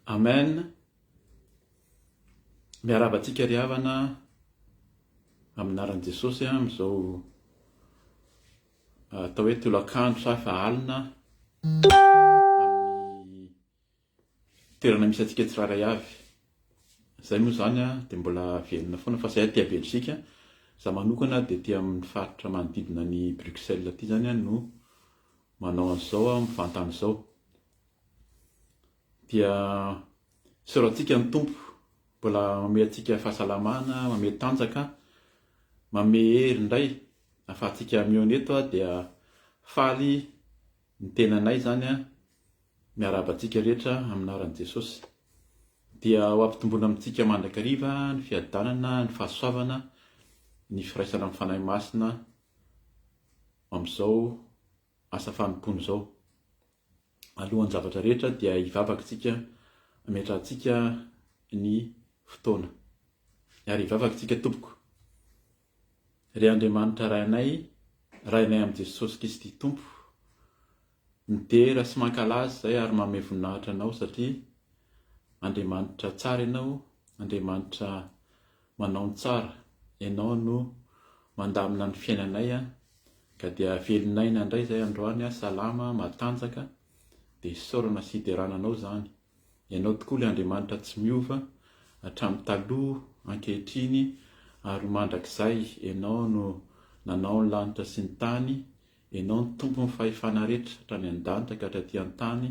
Amen Miarahaba antsika ry havana amin'ny anaran'i Jesosy amin'izao atao hoe tolakandro sa efa alina amin'ny toerana misy antsika tsirairay avy. Izay moa izany dia mbola velona foana fa izay aty Belgique. Izaho manokana dia aty amin'ny faritra manodidina ny Bruxelles aty izany no manao an'izao mivantana izao. Dia isaorantsika ny Tompo mbola manome antsika fahasalamana, manome tanjaka, manome hery indray ahafahantsika mihaona eto dia faly ny tenanay izany miarahaba antsika rehetra amin'ny anaran'i Jesosy. Dia ho ampitomboina amintsika mandrakariva ny fiadanana, ny fahasoavana, ny firaisana amin'ny Fanahy Masina amin'izao asa fanompoana izao. Alohan'ny zavatra rehetra dia hivavaka isika hametrahantsika ny fotoana. Ary hivavaka isika tompoko. Ry Andriamanitra Rainay, Rainay amin'i Jesosy Kristy Tompo, midera sy mankalaza izay ary manome voninahitra Anao satria Andriamanitra tsara Ianao, Andriamanitra manao ny tsara, Ianao no mandamina ny fiainanay ka dia velon'aina indray izay androany salama, matanjaka, dia isaorana sy hiderana Anao izany. Ianao tokoa ilay Andriamanitra tsy miova, hatramin'ny taloha, ankehitriny, ary ho mandrakizay. Ianao no nanao ny lanitra sy ny tany, Ianao no Tompon'ny fahefana rehetra, hatrany an-danitra ka hatraty an-tany,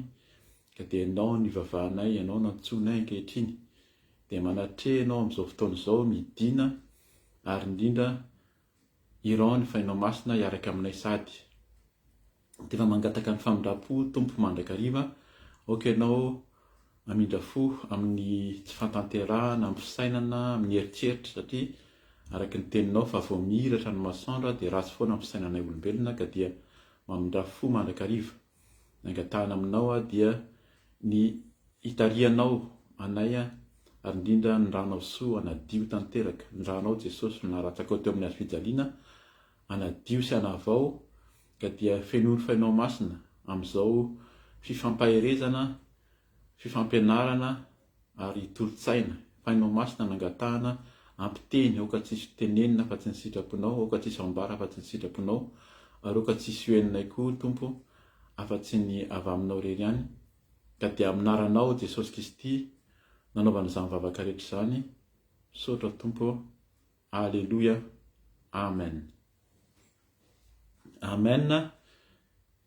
ka dia Ianao no ivavahanay, Ianao no antsoinay ankehitriny. Dia manatreha Ianao amin'izao fotoana izao, midìna, ary indrindra, irao ny Fainao Masina hiaraka aminay sady. Dia efa mangataka ny famindram-po Tompo mandrakariva, aoka Ianao hamindra fo amin'ny tsy fahatanterahana, amin'ny fisainana, amin'ny eritreritra satria araka ny teninao fa vao mihiratra ny masoandro dia ratsy foana ny fisainanay olombelona ka dia mamindra fo mandrakariva. Ny angatahana aminao dia ny hitarihanao anay ary indrindra ny ranao soa hanadio tanteraka, ny ranao Jesosy no naratsakao teo amin'ny hazofijaliana hanadio sy hanavao ka dia fenoy ny Fainao Masina amin'izao fifampaherezana, fifampianarana ary tolo-tsaina. Fainao Masina nangatahana ampiteny, aoka tsy hisy tenenina afa-tsy ny sitraponao, aoka tsy hisy ambara afa-tsy ny sitraponao, ary aoka tsy hisy ho henonay koa, Tompo, afa-tsy ny avy Aminao irery ihany. Ka dia amin'Anaranao, Jesosy Kristy, nanaovana izany vavaka rehetra izany. Misaotra, Tompo. Aleloia. Amen. Amen.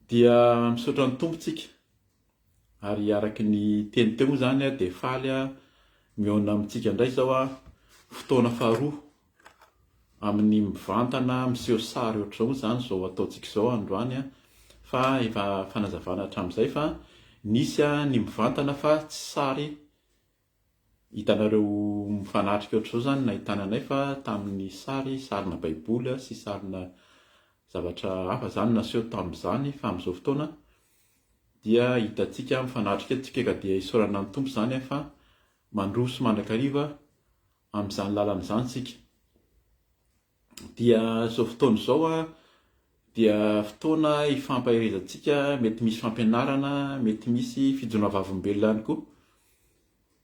Dia misaotra ny Tompo tsika. Ary araka ny teny teo moa izany dia faly aho mihaona amintsika indray izao aho. Fotoana faharoa amin'ny mivantana miseho sary ohatr'izao moa izany izao ataontsika izao androany fa efa fanazavana hatramin'izay fa nisy ny mivantana fa tsy sary Hitanareo mifanatrika ohatr'izao izany nahitana anay fa tamin'ny sary, sarina baiboly sy sarina zavatra hafa izany naseho tamin'izany fa amin'izao fotoana dia hitantsika mifanatrika eto tsika ka dia isaorana ny Tompo izany fa mandroso mandrakariva amin'izany lalana izany tsika. Dia izao fotoana izao dia fotoana hifampaherezantsika, mety misy fampianarana, mety misy fijoroana vavolombelona ihany koa,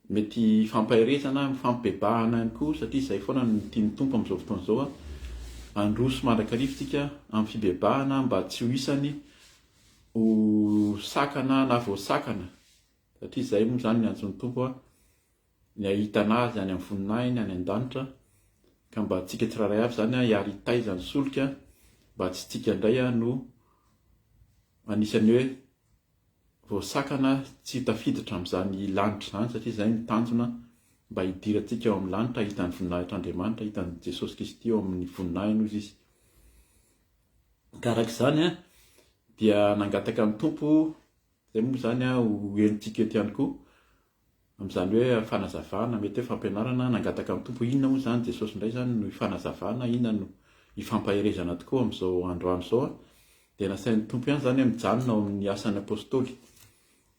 mety hifampaherezana, mifampibebahana ihany koa satria izay foana no tian'ny Tompo amin'izao fotoana izao, handroso mandrakariva isika amin'ny fibebahana mba tsy ho isany ho sakana na voasakana satria izay moa izany ny antson'ny Tompo. ny hahitana azy any amin'ny voninahiny any an-danitra, ka mba antsika tsirairay avy izany hiary hitaiza ny solika mba tsy tsika indray no anisan'ny hoe voasakana tsy ho tafiditra amin'izany lanitra izany satria izay no tanjona mba hidirantsika ao amin'ny lanitra hahita ny voninahitr'Andriamanitra, hahita an'i Jesosy Kristy ao amin'ny voninahiny hozy izy. Ka araka izany dia nangataka ny Tompo, izay moa izany ho henontsika eto ihany koa, Amin'izany hoe fanazavana, mety hoe fampianarana, nangataka amin'ny Tompo inona moa izany Jesosy indray izany no hifanazavana, inona no hifampaherezana tokoa amin'izao androany izao an? Dia nasain'ny Tompo ihany izany hoe mijanona ao amin'ny asan'ny Apostoly.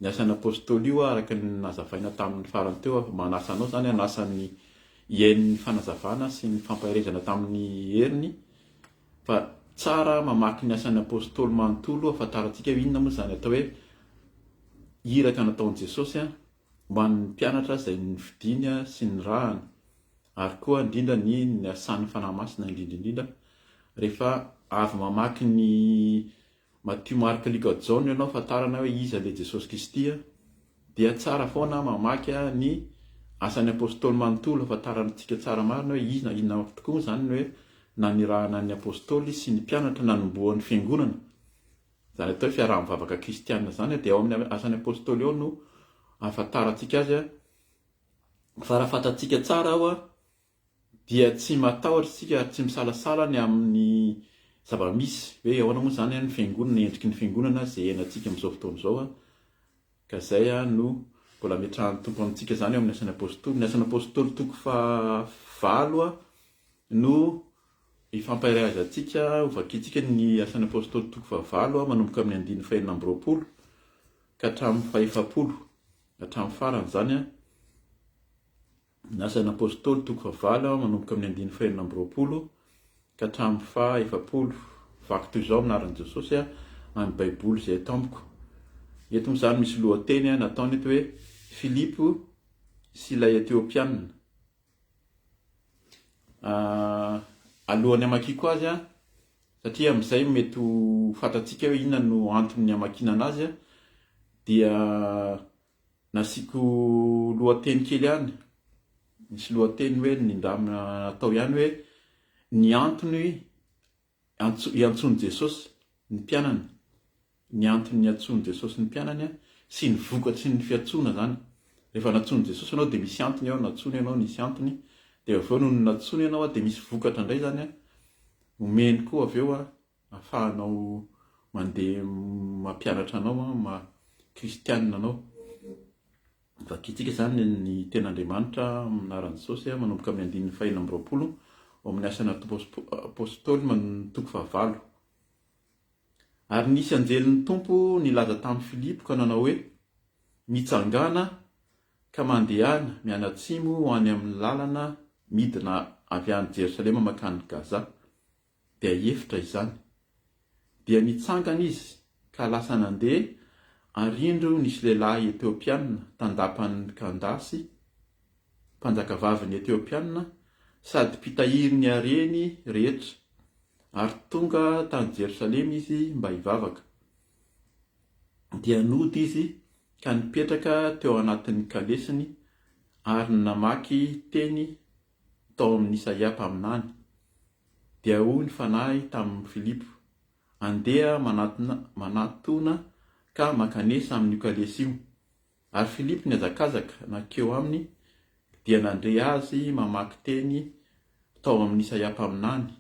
Ny asan'ny Apostoly io araka ny nazavaina tamin'ny farany teo, manasa anao izany hanasa ny hihaino ny fanazavana sy ny fampaherezana tamin'ny heriny fa tsara mamaky ny asan'ny Apostoly manontolo ahafantarantsika hoe inona moa izany atao hoe iraka nataon'i Jesosy an. ho an'ny mpianatra izay nofidiny sy nirahany ary koa indrindra ny niasan'ny Fanahy Masina indrindra indrindra rehefa avy mamaky ny Matio Marka Lioka Jaona ianao fantarana hoe iza ilay Jesosy Kristy dia tsara foana mamaky ny asan'ny apostoly manontolo ahafantarantsika tsara marina hoe iza inona tokoa moa izany ny hoe nanirahana ny apostoly sy ny mpianatra nanombohan'ny fiangonana Izany atao hoe fiaraha-mivavaka kristiana izany dia ao amin'ny Asan'ny Apostoly ao no ahafantarantsika azy. Fa raha fantatsika tsara ao dia tsy matahotra isika ary tsy misalasala ny amin'ny zava-misy hoe ahoana moa izany ny fiangonana, endriky ny fiangonana izay iainantsika amin'izao fotoana izao. Ka izay no mbola ametrahan'ny Tompo amintsika izany ao amin'ny Asan'ny Apostoly. Ny Asan'ny Apostoly toko fahavalo no Ifampaherezantsika, hovakintsika ny Asan'ny Apostoly toko fahavalo manomboka amin'ny andininy fahenina amby 20 ka hatramin'ny fahefapolo, hatramin'ny farany izany. Ny Asan'ny Apostoly toko fahavalo manomboka amin'ny andininy fahenina amby 20 ka hatramin'ny fahefapolo. Vaky toy izao amin'ny anaran'i Jesosy amin'ny Baiboly izay eto amiko. Eto moa izany misy lohateny nataony eto hoe Filipo sy ilay Etiopiana. Alohan'ny hamakiako azy an, satria amin'izay mety ho fantatsika hoe inona no antony hamakiana anazy dia nasiako lohateny kely ihany, nisy lohateny hoe nindramina natao ihany hoe ny antony Antso, iantsoan'i Jesosy ny mpianany, ny antony niantsoan'i Jesosy ny mpianany sy ny vokatry ny fiantsoana izany. Rehefa nantsoin'i Jesosy ianao dia misy antony ao, nantsoiny ianao nisy antony, dia avy eo nony nantsoiny ianao dia misy vokatra indray izany omeny koa avy eo ahafahanao mandeha mampianatra anao maha kristianina anao. Vakintsika izany ny Tenin'Andriamanitra amin'ny anaran'i Jesosy, manomboka amin'ny andininy fahenina amby 20 ao amin'ny Asan'ny Apostoly toko fahavalo. Ary nisy anjelin'ny Tompo nilaza tamin'i Filipo ka nanao hoe, Mitsangàna ka mandehana mianatsimo ho any amin'ny lalana midina avy any Jerosalema mankany Gaza. dia efitra izany. Dia nitsangana izy ka lasa nandeha, ary indro nisy lehilahy Etiopiana tandapan'i Kandasy, mpanjakavavin'ny Etiopiana, sady mpitahiry ny hareny rehetra, ary tonga tany Jerosalema izy mba hivavaka. Dia nody izy ka nipetraka teo anatin'ny kalesiny ary namaky teny tao amin'i Isaia mpaminany, dia hoy ny Fanahy tamin'i Filipo, Andeha manatona, manatona ka mankanesa amin'io kalesy io. Ary Filipo nihazakazaka nankeo aminy, dia nandre azy mamaky teny tao amin'i Isaia mpaminany,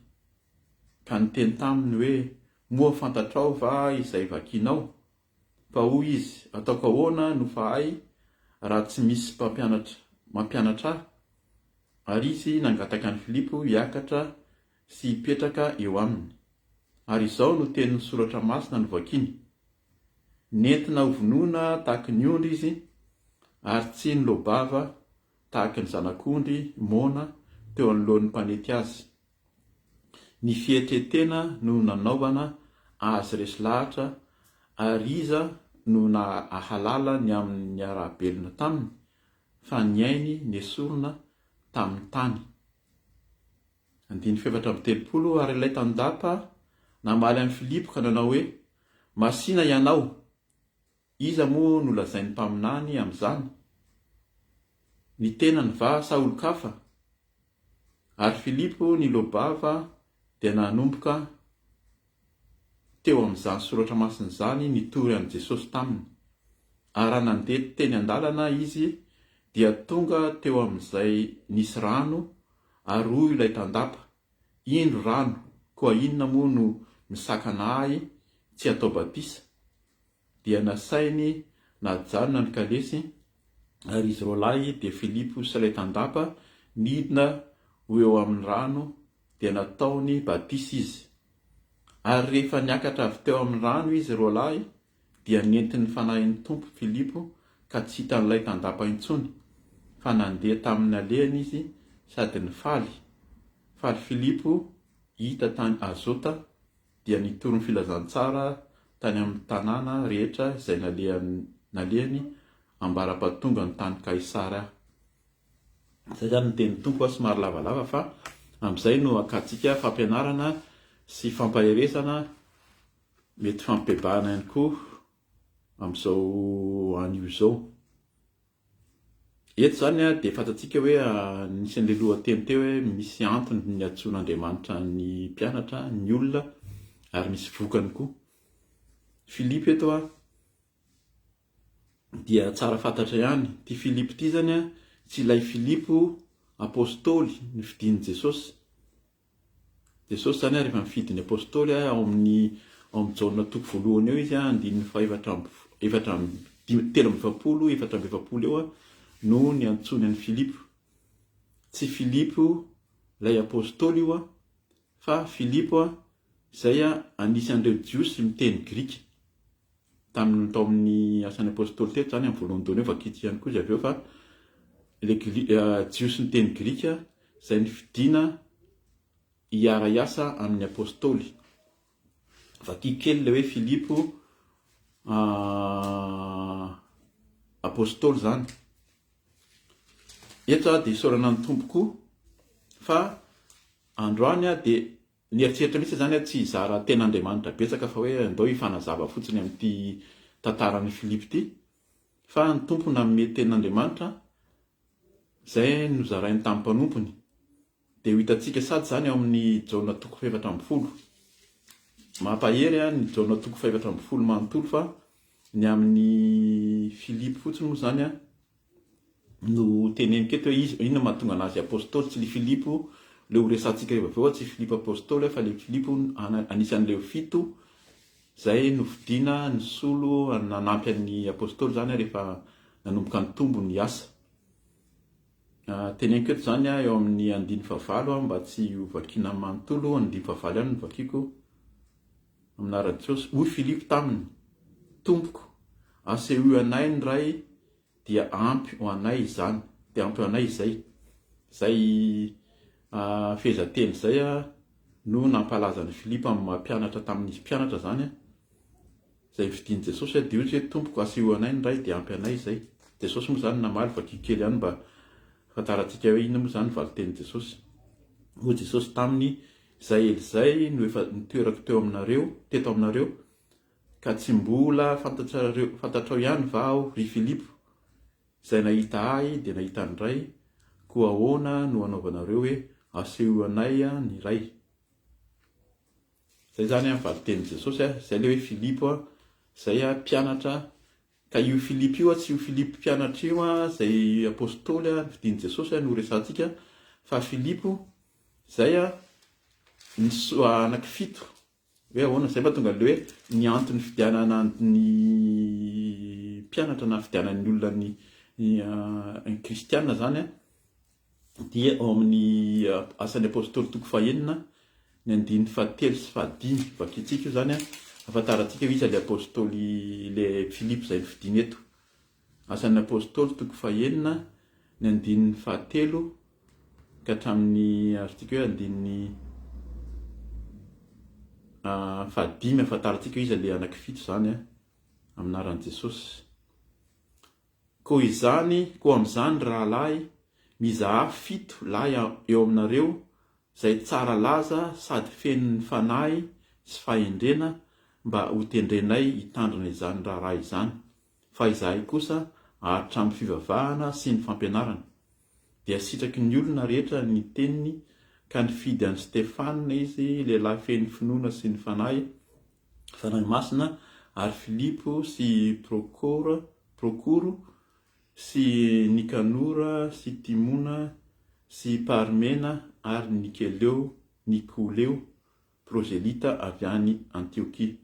ka niteny taminy hoe, Moa fantatrao va izay vakinao? Fa hoy izy, Ataoko ahoana no fahay raha tsy misy mpampianatra mampianatra ahy? Ary izy nangataka an'i Filipo hiakatra sy hipetraka eo aminy. Ary izao no tenin'ny Soratra Masina novakiny, Nentina hovonoina tahaky ny ondry izy, ary tsy niloa-bava tahaky ny zanak'ondry moana teo anoloan'ny mpanety azy. Ny fietren-tena no nanaovana azy resy lahatra ary iza no nahalala ny amin'ny niaraha-belona taminy fa ny ainy nesorina tamin'ny tany. Andininy faha-34 Ary ilay tandapa namaly an'i Filipo ka nanao hoe, Masìna ianao, Iza moa no lazain'ny mpaminany amin'izany? Ny tenany va sa olon-kafa? Ary Filipo niloa-bava dia nanomboka teo amin'izany soratra masina izany nitory an'i Jesosy taminy. Ary raha nandeha teny an-dalana izy dia tonga teo amin'izay nisy rano, ary hoy ilay tandapa, Indro rano, koa inona moa no misakana ahy tsy hatao batisa? Dia nasainy najanona ny kalesy, ary izy roalahy, dia Filipo sy ilay tandapa, nidina ho eo amin'ny rano, dia nataony batisa izy. Ary rehefa niakatra avy teo amin'ny rano izy roalahy, dia nentin'ny Fanahin'ny Tompo Filipo ka tsy hitan'ilay tandapa intsony, fa nandeha tamin'ny nalehany izy sady nifaly. Faly Filipo hita tany Azota, dia nitory ny filazantsara tany amin'ny tanàna rehetra izay nalehany. ambara-pahatongany tany Kaisaria. Izay izany ny tenin'ny Tompo somary lavalava fa amin'izay no hakantsika fampianarana sy fampaherezana, mety fampibebahana ihany koa amin'izao anio izao. Eto izany dia fantatsika hoe nisy an'ilay lohateny teo hoe misy antony niantsoan'Andriamanitra ny mpianatra, ny olona ary misy vokany koa. Filipo eto dia tsara fantatra ihany, ity Filipo ity izany tsy ilay Filipo apostoly nofidin'i Jesosy. Jesosy izany rehefa nifidy ny Apostoly ao amin'ny ao amin'ny Jaona toko voalohany eo izy andininy fahefatra amby efatra amby dimy 43 44 eo no niantsoany an'i Filipo. Tsy Filipo ilay Apostoly io fa Filipo izay anisan'ireo Jiosy miteny grika. Tamin'ny tao amin'ny Asan'ny Apostoly teto izany amin'ny voalohany taona eo vakitsy ihany koa izy avy eo fa ilay Jiosy miteny grika izay nifidina hiara-hiasa amin'ny Apostoly. Vakiko kely ilay hoe Filipo Apostoly izany. Eto aho dia isaorana ny Tompo koa fa androany aho dia nieritreritra mihitsy izany aho tsy hizara ten'Andriamanitra betsaka fa hoe andao hifanazava fotsiny amin'ity tantaran'i Filipo ity fa ny Tompo nanome tenin'Andriamanitra Izay nozarainy tamin'ny mpanompony, dia ho hitantsika sady izany ao amin'ny Jaona toko faha-14. Mampahery ny Jaona toko faha-14 manontolo fa ny amin'i Filipo fotsiny moa izany no teneniko eto hoe izy, inona mahatonga anazy apostoly, tsy le Filipo le ho resahantsika rehefa avy eo, tsy Filipo apostoly fa le Filipo anisan'ireo fito izay nofidina nisolo nanampy an'ny apostoly izany rehefa nanomboka nitombo ny asa. Teneniko eto izany eo amin'ny andiny fahavalo mba tsy ho vakiana manontolo, andiny fahavalo ihany no vakiko amin'ny anaran'i Jesosy. Hoy Filipo taminy, Tompoko, asehoy anay ny Ray dia ampy ho anay izany, dia ampy ho anay izay. Izay fehezanteny izay no nampahalaza an'i Filipo amin'ny maha mpianatra tamin'izy mpianatra izany. Izay nofidin'i Jesosy dia hoy izy hoe, Tompoko, asehoy anay ny Ray dia ampy anay izay. Jesosy moa izany namaly, vakio kely ihany mba hahafantarantsika hoe inona moa izany ny valin-tenin'i Jesosy. Hoy Jesosy taminy, Izay ela izay no efa nitoerako teo aminareo, teto aminareo, ka tsy mbola fantatrareo, fantatrao ihany va Aho, ry Filipo? Izay nahita Ahy dia nahita ny Ray, koa ahoana no anaovanareo hoe, Asehoy anay ny Ray? Zay zany an valitenin'i Jesosy a, zay le hoe Filipo a, zay a mpianatra, ka io Filipo io a tsy io Filipo mpianatra io a zay apostoly a nofidin'i Jesosy a no resahantsika fa Filipo zay a nisoa anaky fito hoe ahoana zay mahatonga an'le hoe ny antony fidianana ny mpianatra na fidianan'ny olona ny ny kristiana zany a dia ao amin'ny Asan'ny Apostoly toko fahenina, ny andininy fahatelo sy fahadimy. Vakintsika io izany, ahafantarantsika hoe iza ilay Apostoly, ilay Filipo izay nofidiny eto. Asan'ny Apostoly toko fahenina, ny andininy fahatelo ka hatramin'ny azontsika hoe andininy fahadimy ahafantarantsika hoe iza ilay anankifito izany amin'ny anaran'i Jesosy. Koa izany, koa amin'izany, ry rahalahy, mizahà fito lahy eo aminareo izay tsara laza sady feno ny Fanahy sy fahendrena mba hotendrenay hitandrina izany raharaha izany, fa izahay kosa haharitra amin'ny fivavahana sy ny fampianarana. Dia sitraky ny olona rehetra ny teniny, ka nifidy an'i Stefana izy, lehilahy feno finoana sy ny Fanahy, Fanahy Masina, ary Filipo sy Prokora, Prokoro, sy Nikanora sy Timona sy Parmena ary Nikeleo, Nikoleo, prozelita avy any Antiokia.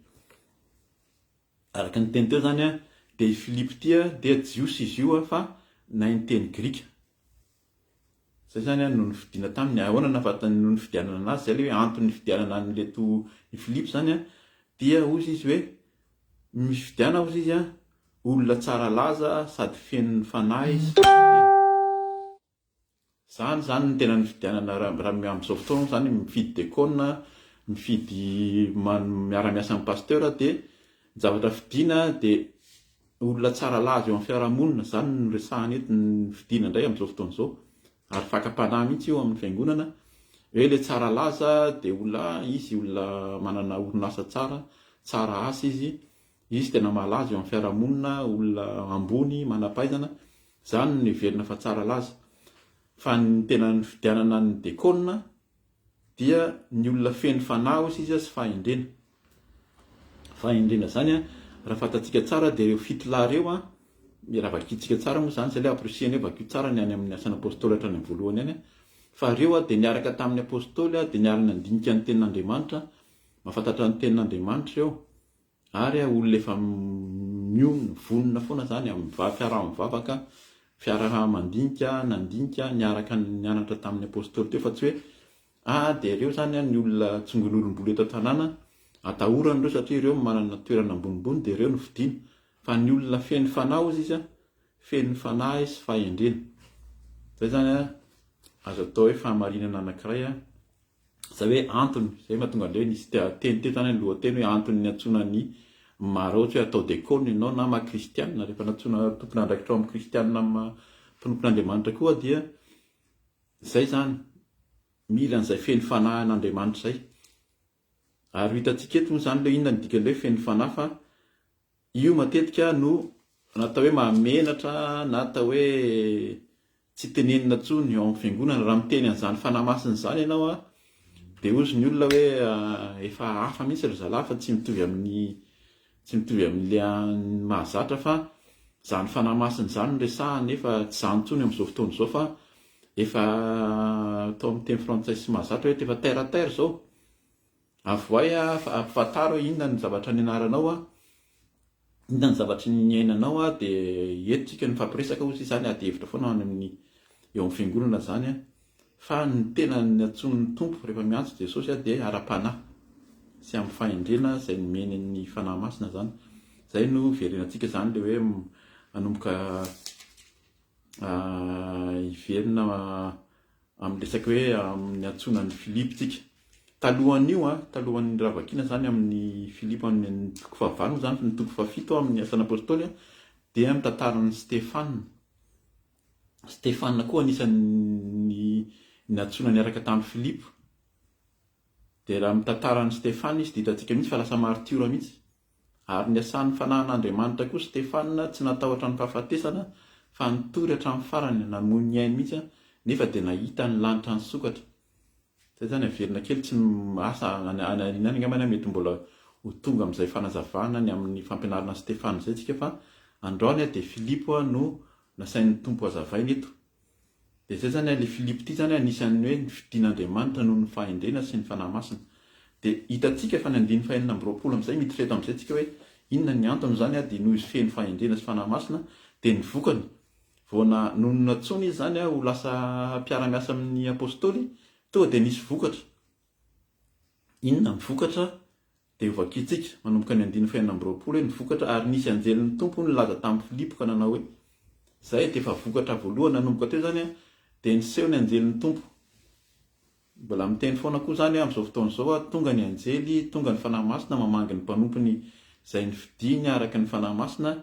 Araka ny teny teo izany dia i Filipo ity dia Jiosy izy io fa nahay niteny grika. Zay zany no nifidiana taminy, ahoana nahafatany no nifidianana anazy, zay le hoe antony nifidianana an'ireto i Filipo zany an, dia hozy izy hoe, mifidiana hozy izy an, olona tsara laza sady feno ny fanahy sy fahendrena. Zany zany no tena nifidianana raha raha amin'izao fotoana zany mifidy dekona, mifidy miara-miasa amin'ny pasteur dia ny zavatra fidiana dia. olona tsara laza eo amin'ny fiarahamonina, izany no resahana eto, ny fidiana indray amin'izao fotoana izao, ary fakam-panahy mihitsy io amin'ny fiangonana, hoe ilay tsara laza dia olona, izy olona manana orinasa tsara, tsara asa izy, izy tena malaza eo amin'ny fiarahamonina, olona ambony, manam-pahaizana, izany no heverina fa tsara laza. Fa ny tena nifidianana ny dekona dia ny olona feno fanahy hozy izy sy fahendrena. Fahendrena izany an, raha fantatsika tsara dia ireo fitolahy ireo an, raha vakintsika tsara moa izany, izay ilay amporisihana hoe vakio tsara ny any amin'ny asan'ny apostoly hatrany amin'ny voalohany any an, fa ireo an dia niaraka tamin'ny apostoly an, dia niara-nandinika ny tenin'Andriamanitra, mahafantatra ny tenin'Andriamanitra ireo. Ary olona efa mionona, vonona foana zany amin'ny fiaraha-mivavaka, fiaraha-mandinika, nandinika, niaraka nianatra tamin'ny Apostoly teo fa tsy hoe ah dia ireo zany ny olona tsongon'olom-bolo eto an-tanàna, atahorana ireo satria ireo manana toerana ambonimbony dia ireo no fidiana. Fa ny olona feno fanahy hozy izy, feno fanahy sy fahendrena. Zay zany azo atao hoe fahamarinana anankiray. Izay hoe antony, izay mahatonga an'ilay hoe nisy teny teto izany ny lohateny hoe antony niantsoana ny maro ohatra hoe atao dekona ianao na maha kristianina, rehefa nantsoina tompon'andraikitra ao amin'ny kristianina amin'ny maha mpanompon'Andriamanitra koa dia izay izany, mila an'izay feno fanahin'Andriamanitra izay. Ary ho hitantsika eto moa izany hoe inona ny dikan'ilay hoe feno fanahy fa io matetika no natao hoe mahamenatra na atao hoe tsy tenenina intsony ao amin'ny fiangonana. Raha miteny an'izany fanahy masina izany ianao an, dia hozy ny olona hoe efa hafa mihitsy ry zalahy fa tsy mitovy amin'ny tsy mitovy amin'ilay mahazatra fa izany fanahy masina izany no resahana nefa tsy izany intsony amin'izao fotoana izao fa efa atao amin'ny teny frantsay sy mahazatra hoe efa terre à terre izao. Avoay ampifantaro hoe inona ny zavatra nianaranao an, inona ny zavatra niainanao an, dia eto tsika mifampiresaka hozy izany ady hevitra foana any amin'ny eo amin'ny fiangonana izany an, fa ny tena niantsoan'ny Tompo rehefa miantso Jesosy an dia ara-panahy sy amin'ny fahendrena izay nomeny ny Fanahy Masina izany, izay no hiverenantsika izany ilay hoe manomboka hiverina amin'ny resaka hoe amin'ny antsoina an'i Filipo tsika. Talohan'io an, talohan'ny raha vakiana izany amin'ny Filipo amin'ny toko fahavalo moa izany, ny toko fahafito amin'ny Asan'ny Apôstôly an, dia mitantara an'i Stefana. Stefana koa anisan'ny nantsoina niaraka tamin'i Filipo. Dia raha mitantara an'i Stefana izy dia hitantsika mihitsy fa lasa martiora mihitsy. Ary niasan'ny fanahin'Andriamanitra koa Stefana, tsy natahotra ny fahafatesana, fa nitory hatramin'ny farany, namoy ny ainy mihitsy, nefa dia nahita ny lanitra nisokatra. Izay izany averina kely, tsy asa any aoriana any angambany aho mety mbola ho tonga amin'izay fanazavana ny amin'ny fampianarana an'i Stefana izay tsika fa androany dia Filipo no nasain'ny Tompo hazavaina eto. Dia izay izany ilay Filipo ity izany anisan'ny hoe nofidin'Andriamanitra noho ny fahendrena sy ny Fanahy Masina. Dia hitantsika fa ny andininy fahenina amby 20 amin'izay miditra eto amin'izay tsika hoe inona ny antony izany dia noho izy feno fahendrena sy Fanahy Masina dia ny vokany vao na nony nantsoina izy izany ho lasa mpiara-miasa amin'ny Apostoly tonga dia nisy vokatra. Inona ny vokatra? Dia hovakintsika, manomboka ny andininy fahenina amby 20 hoe, Ny vokatra, ary nisy anjelin'ny Tompo nilaza tamin'i Filipo ka nanao hoe, Izay dia efa vokatra voalohany nanomboka teo izany dia niseho ny anjelin'ny Tompo. Mbola miteny foana koa izany amin'izao fotoana izao, tonga ny anjely, tonga ny Fanahy Masina mamangy ny mpanompony izay nofidiny araka ny Fanahy Masina,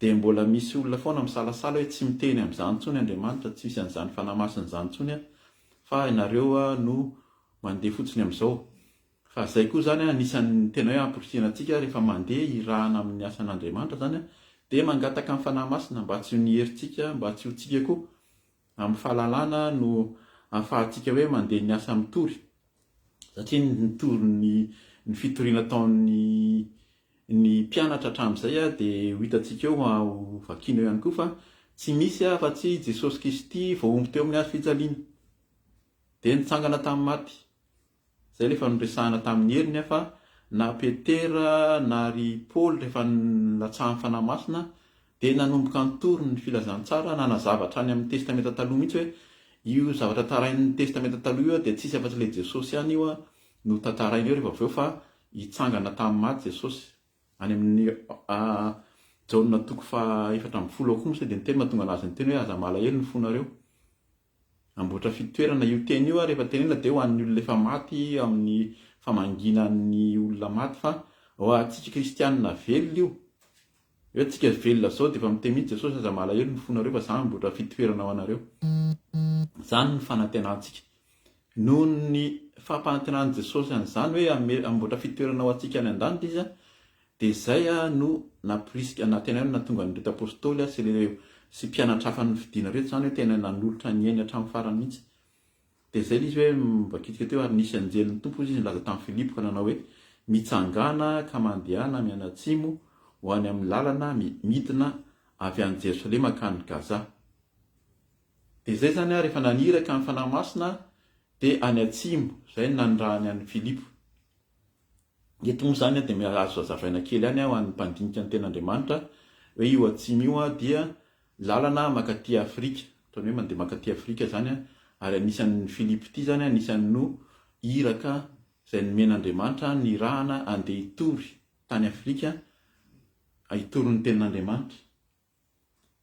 dia mbola misy olona foana misalasala hoe tsy miteny amin'izany intsony Andriamanitra, tsy misy an'izany Fanahy Masina izany intsony fa ianareo no mandeha fotsiny amin'izao. Fa zay koa zany anisan'ny tena hoe amporisihana antsika rehefa mandeha hirahana amin'ny asan'Andriamanitra zany dia mangataka ny Fanahy Masina mba tsy ho ny herintsika, mba tsy ho tsika koa amin'ny fahalalana no ahafahantsika hoe mandeha ny asa mitory satria ny mitory ny ny fitoriana ataon'ny ny mpianatra hatramin'izay dia ho hitantsika eo ho vakiana eo ihany koa fa tsy misy afa-tsy Jesosy Kristy voahombo teo amin'ny hazo fijaliana dia nitsangana tamin'ny maty. Izay ilay efa noresahana tamin'ny heriny fa na Petera na ry Paoly rehefa nilatsahan'ny Fanahy Masina dia nanomboka nitory ny filazantsara, nanazava hatrany amin'ny Testamenta Taloha mihitsy hoe io zavatra tarain'ny Testamenta Taloha io dia tsisy afa-tsy ilay Jesosy ihany io no tantaraina eo rehefa avy eo fa hitsangana tamin'ny maty Jesosy. Any amin'ny Jaona toko faha 14 ao koa moa dia niteny mahatonga an'azy niteny hoe aza malahelo ny fonareo. Hamboatra fitoerana io teny io ary rehefa tenenina dia ho an'ny olona efa maty amin'ny famangiana ny olona maty fa ho antsika kristianina velona io. Hoe tsika velona zao dia efa miteny mihitsy Jesosy aza malahelo ny fonareo fa za hamboatra fitoerana ho anareo. Zany ny fanantenantsika. Noho ny fampanantenan'i Jesosy an'izany hoe hamboatra fitoerana ho antsika any an-danitra Izy dia izay no nampirisika na tena hoe nahatonga an'ireto Apostoly sy ireo sy mpianatra hafa nofidina ireto izany hoe tena nanolotra ny ainy hatramin'ny farany mihitsy. Dia izay ilay izy hoe novakintsika teo, ary nisy anjelin'ny Tompo hozy izy nilaza tamin'i Filipo ka nanao hoe, Mitsangàna ka mandehana mianatsimo ho any amin'ny lalana midina avy any Jerosalema hankany Gaza. Dia izay izany ary rehefa naniraka ny Fanahy Masina dia any atsimo, izay no nanirahany an'i Filipo. Eto moa izany dia azo hazavaina kely ihany ho an'ny mpandinika ny tenin'Andriamanitra hoe io atsimo io dia lalana mankaty Afrika, ataony hoe mandeha mankaty Afrika izany ary anisan'ny Filipo ity izany anisan'ny no iraka izay nomen'Andriamanitra nirahana handeha hitory tany Afrika hitory ny tenin'Andriamanitra.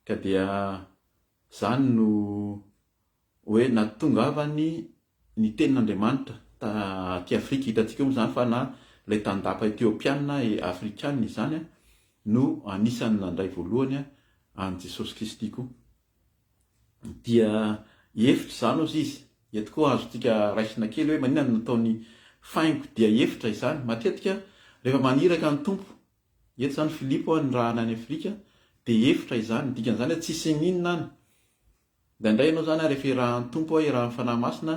Ka dia izany no hoe nahatongavany ny tenin'Andriamanitra ta aty Afrika. Hitantsika eo moa izany fa na ilay tandapa Etiopiana, Afrikana izany no anisan'ny nandray voalohany an'i Jesosy Kristy koa. Dia efitra izany hozy izy. Eto koa azontsika raisina kely hoe maninona no nataony faingo dia efitra izany. Matetika rehefa maniraka ny Tompo Eto izany Filipo an nirahana any Afrika dia efitra izany, ny dikan'izany hoe tsisy n'inona any. Indraindray ianao izany an rehefa irahan'ny Tompo an, irahan'ny Fanahy Masina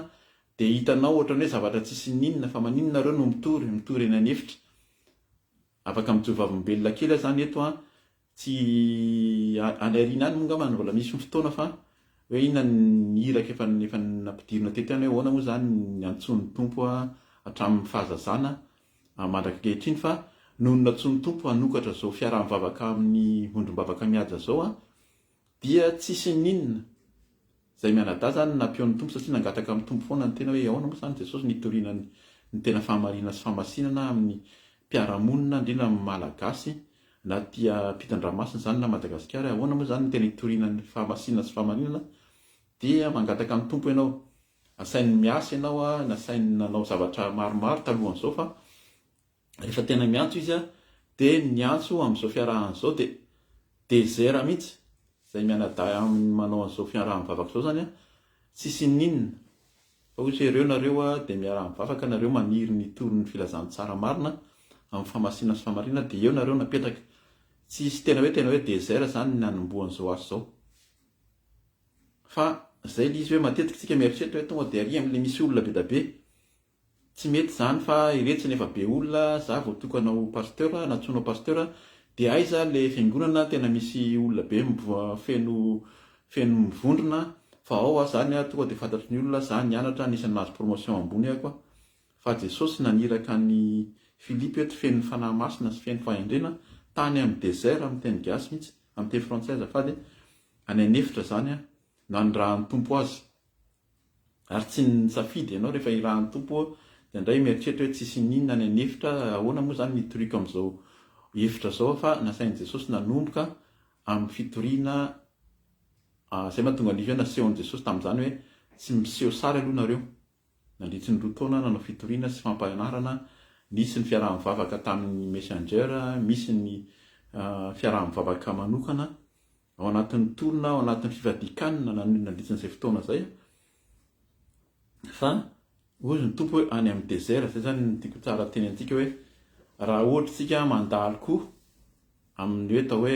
dia hitanao ohatran'ny hoe zavatra tsisy n'inona fa maninona nareo no mitory, mitory eny an'efitra. Afaka mijoro vavolombelona kely aho izany eto an, Tsy any aoriana any moa angamba no mbola misy ny fotoana fa hoe inona ny iraka efa efa nampidirina teto ihany hoe ahoana moa izany ny antsoin'ny Tompo hatramin'ny fahazazana mandraka ankehitriny fa noho ny nantsoin'ny Tompo hanokatra izao fiaraha-mivavaka amin'ny vondrom-bavaka mihaja izao dia tsisy n'inona Izay mianadahy izany no nampihaon'ny Tompo satria nangataka amin'ny Tompo foana ny tena hoe ahoana moa izany Jesosy no hitoriana ny tena fahamarinana sy fahamasinana amin'ny mpiara-monina indrindra amin'ny Malagasy na aty ampitan-dranomasina izany na Madagasikara ahoana moa izany no tena hitoriana ny fahamasinana sy fahamarinana dia mangataka amin'ny Tompo ianao asainy miasa ianao nasainy nanao zavatra maromaro talohan'izao fa rehefa tena miantso izy dia niantso amin'izao fiarahana izao dia désert mihitsy izay mianadahy aminy manao an'izao fiaraha-mivavaka izao izany tsisy n'inona fa hoy izy hoe ireo nareo dia miaraha-mivavaka nareo maniry ny hitory ny filazantsara marina amin'ny fahamasinana sy fahamarinana dia eo nareo napetraka tsisy tena hoe tena hoe désert izany ny nanombohan'izao asa izao fa izay ilay izy hoe matetika isika mieritreritra hoe tonga dia ary amin'ilay misy olona be dia be Tsy mety zany fa iretsy nefa be olona za voatokana ho pasteur nantsoina ho pasteur de aiza le fiangonana tena misy olona be feno feno mivondrona fa ao aho zany tonga de fantatry ny olona za nianatra anisan'ny nahazo promotion ambony ako fa Jesosy naniraka an'i Philippe eto feno fanahy masina sy feno fahendrena tany amin'ny desert amin'ny teny gasy mihitsy amin'ny teny frantsay azafady any an'efitra zany nanirahan'ny Tompo azy Ary tsy nisafidy ianao rehefa irahan'ny Tompo dia indray mieritreritra hoe tsisy n'inona any an'efitra, ahoana moa izany ny hitoriako amin'izao efitra izao fa nasain'i Jesosy nanomboka amin'ny fitoriana izay mahatonga an'izy hoe nasehon'i Jesosy tamin'izany hoe tsy miseho sary aloha nareo nandritry ny roa taona nanao fitoriana sy fampianarana nisy ny fiaraha-mivavaka tamin'ny messenger misy ny fiaraha-mivavaka manokana Ao anatin'ny tolona, ao anatin'ny fifadian-kanina nandritra an'izay fotoana izay fa hozy ny Tompo hoe any amin'ny désert, izay izany no tiako tsara teny antsika hoe raha ohatra isika mandalo koa amin'ny hoe atao hoe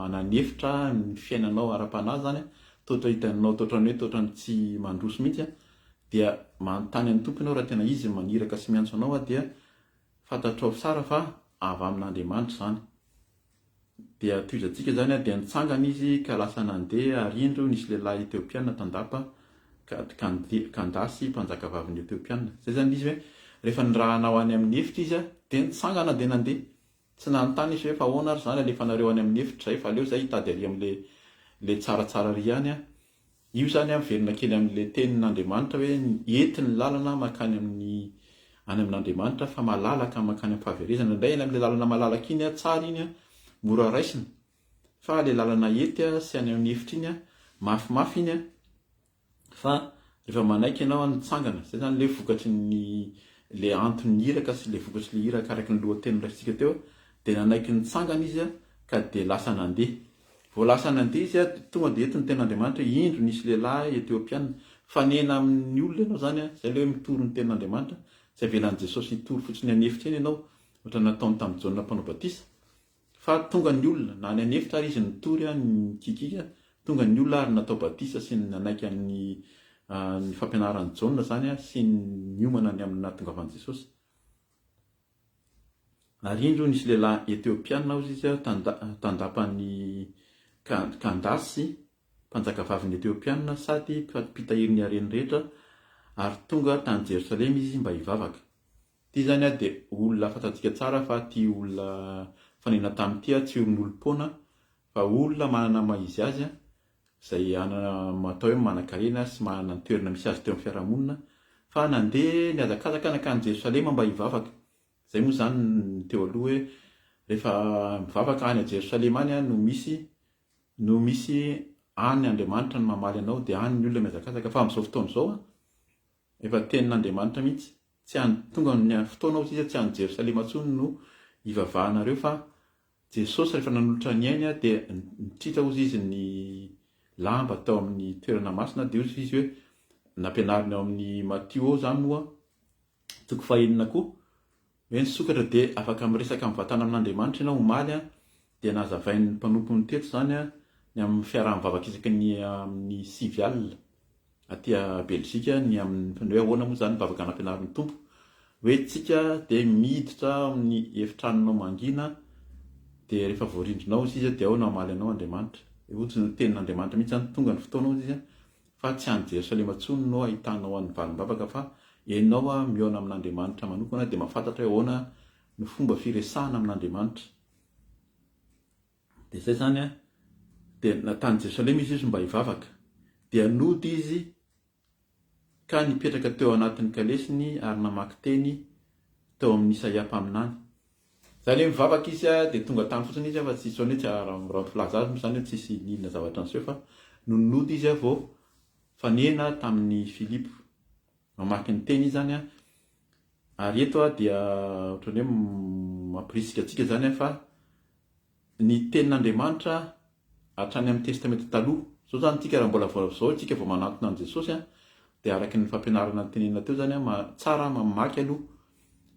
anan'efitra ny fiainanao ara-panahy izany, toa hitanao toa ny hoe toa ny tsy mandroso mihitsy dia manontany an'ny Tompo ianao raha tena Izy no maniraka sy miantso anao dia fantatrao tsara fa avy amin'Andriamanitra izany. Dia tohizantsika izany, dia nitsangana izy ka lasa nandeha, ary indro, nisy lehilahy Etiopiana tandapa, Kandasy, mpanjakavavin'ny Etiopiana. Izay izany ilay izy hoe, rehefa nirahana ho any amin'ny efitra izy, dia nitsangana dia nandeha. Tsy nanontany izy hoe, fa ahoana ary izany alefanareo any amin'ny efitra izay, fa aleo izahay hitady ary amin'ilay ilay tsaratsara ary ihany. Io izany an, miverina kely amin'ilay tenin'Andriamanitra hoe ety ny lalana mankany amin'ny any amin'Andriamanitra fa malalaka mankany amin'ny fahaverezana. Indraindray eny amin'ilay lalana malalaka iny an, tsara iny an, mora raisina. Fa ilay lalana ety sy any amin'ny efitra iny an, mafimafy iny an, fa rehefa manaiky ianao an, mitsangana. Izay izany ilay vokatry ny ilay anton'ny iraka sy ilay vokatry ilay iraka araka ny lohateny noraisintsika teo, dia nanaiky nitsangana izy an. Ka dia lasa nandeha. Vao lasa nandeha izy, dia tonga dia eto ny tenin'Andriamanitra hoe, Indro nisy lehilahy Etiopiana. Mifanena amin'ny olona ianao izany, izay ilay hoe mitory ny tenin'Andriamanitra. Tsy avelan'i Jesosy hitory fotsiny an'efitra eny ianao, ohatran'ny nataony tamin'i Jaona Mpanao Batisa. Fa tonga ny olona, na any an'efitra ary izy nitory, nikikiaka, tonga ny olona ary natao batisa sy nanaiky an'ny ny fampianaran'i Jaona izany sy niomana ny amin'ny nahatongavan'i Jesosy. Ary indro nisy lehilahy Etiopiana hozy izy tandapan'i Kandasy, mpanjakavavin'ny Etiopiana sady mpitahiry ny hareny rehetra, ary tonga tany Jerosalema izy mba hivavaka. Ity izany dia olona fantatsika tsara fa ity olona nifanena taminy ity tsy olon'olom-poana fa olona manana ny maha izy azy izay atao hoe manankarena sy manana ny toerana misy azy teo amin'ny fiarahamonina fa nandeha nihazakazaka nankany Jerosalema mba hivavaka. Izay moa izany ny teo aloha hoe rehefa mivavaka any Jerosalema any no misy no misy any Andriamanitra no mamaly anao dia any ny olona mihazakazaka fa amin'izao fotoana izao efa tenin'Andriamanitra mihitsy tsy any tonga ny fotoana hozy izy tsy any Jerosalema intsony no hivavahanareo fa Jesosy rehefa nanolotra ny ainy dia nitritra hozy izy ny lamba tao amin'ny toerana masina dia hozy izy hoe nampianariny ao amin'ny Matio ao izany moa toko fahenina koa hoe nisokatra dia afaka miresaka mivatana amin'Andriamanitra ianao omaly dia nazavain'ny mpanompony teto izany ny amin'ny fiaraha-mivavaka isaky ny amin'ny 9 alina aty Belgique ny amin'ny hoe ahoana moa izany ny vavaka nampianarin'ny Tompo hoe tsika dia miditra ao amin'ny efitranonao mangina dia rehefa voarindrinao izy dia ao no hamaly anao Andriamanitra. Ohatry ny tenin'Andriamanitra mihitsy izany tonga ny fotoana hozy izy fa tsy any Jerosalema intsony no ahitanao an'ny valim-bavaka fa enao mihaona amin'Andriamanitra manokana dia mahafantatra hoe ahoana no fomba firesahana amin'Andriamanitra. Dia izay izany an, dia na tany Jerosalema izy izy mba hivavaka. Dia nody izy ka nipetraka teo anatin'ny kalesiny ary namaky teny tao amin'i Isaia mpaminany. Izany hoe mivavaka izy dia tonga tany fotsiny izy fa tsisy hoe tsy raha ny filaza azy moa izany hoe tsisy n'inona zavatra niseho fa nony nody izy vao nifanena tamin'i Filipo. Mamaky ny teny izy izany an, ary eto dia ohatran'ny hoe mampirisika antsika izany fa ny tenin'Andriamanitra hatrany amin'ny Testamenta Taloha, izao izany isika raha mbola vao izao isika vao manantona an'i Jesosy an, dia araka ny fampianarana notenenina teo izany an, tsara mamaky aloha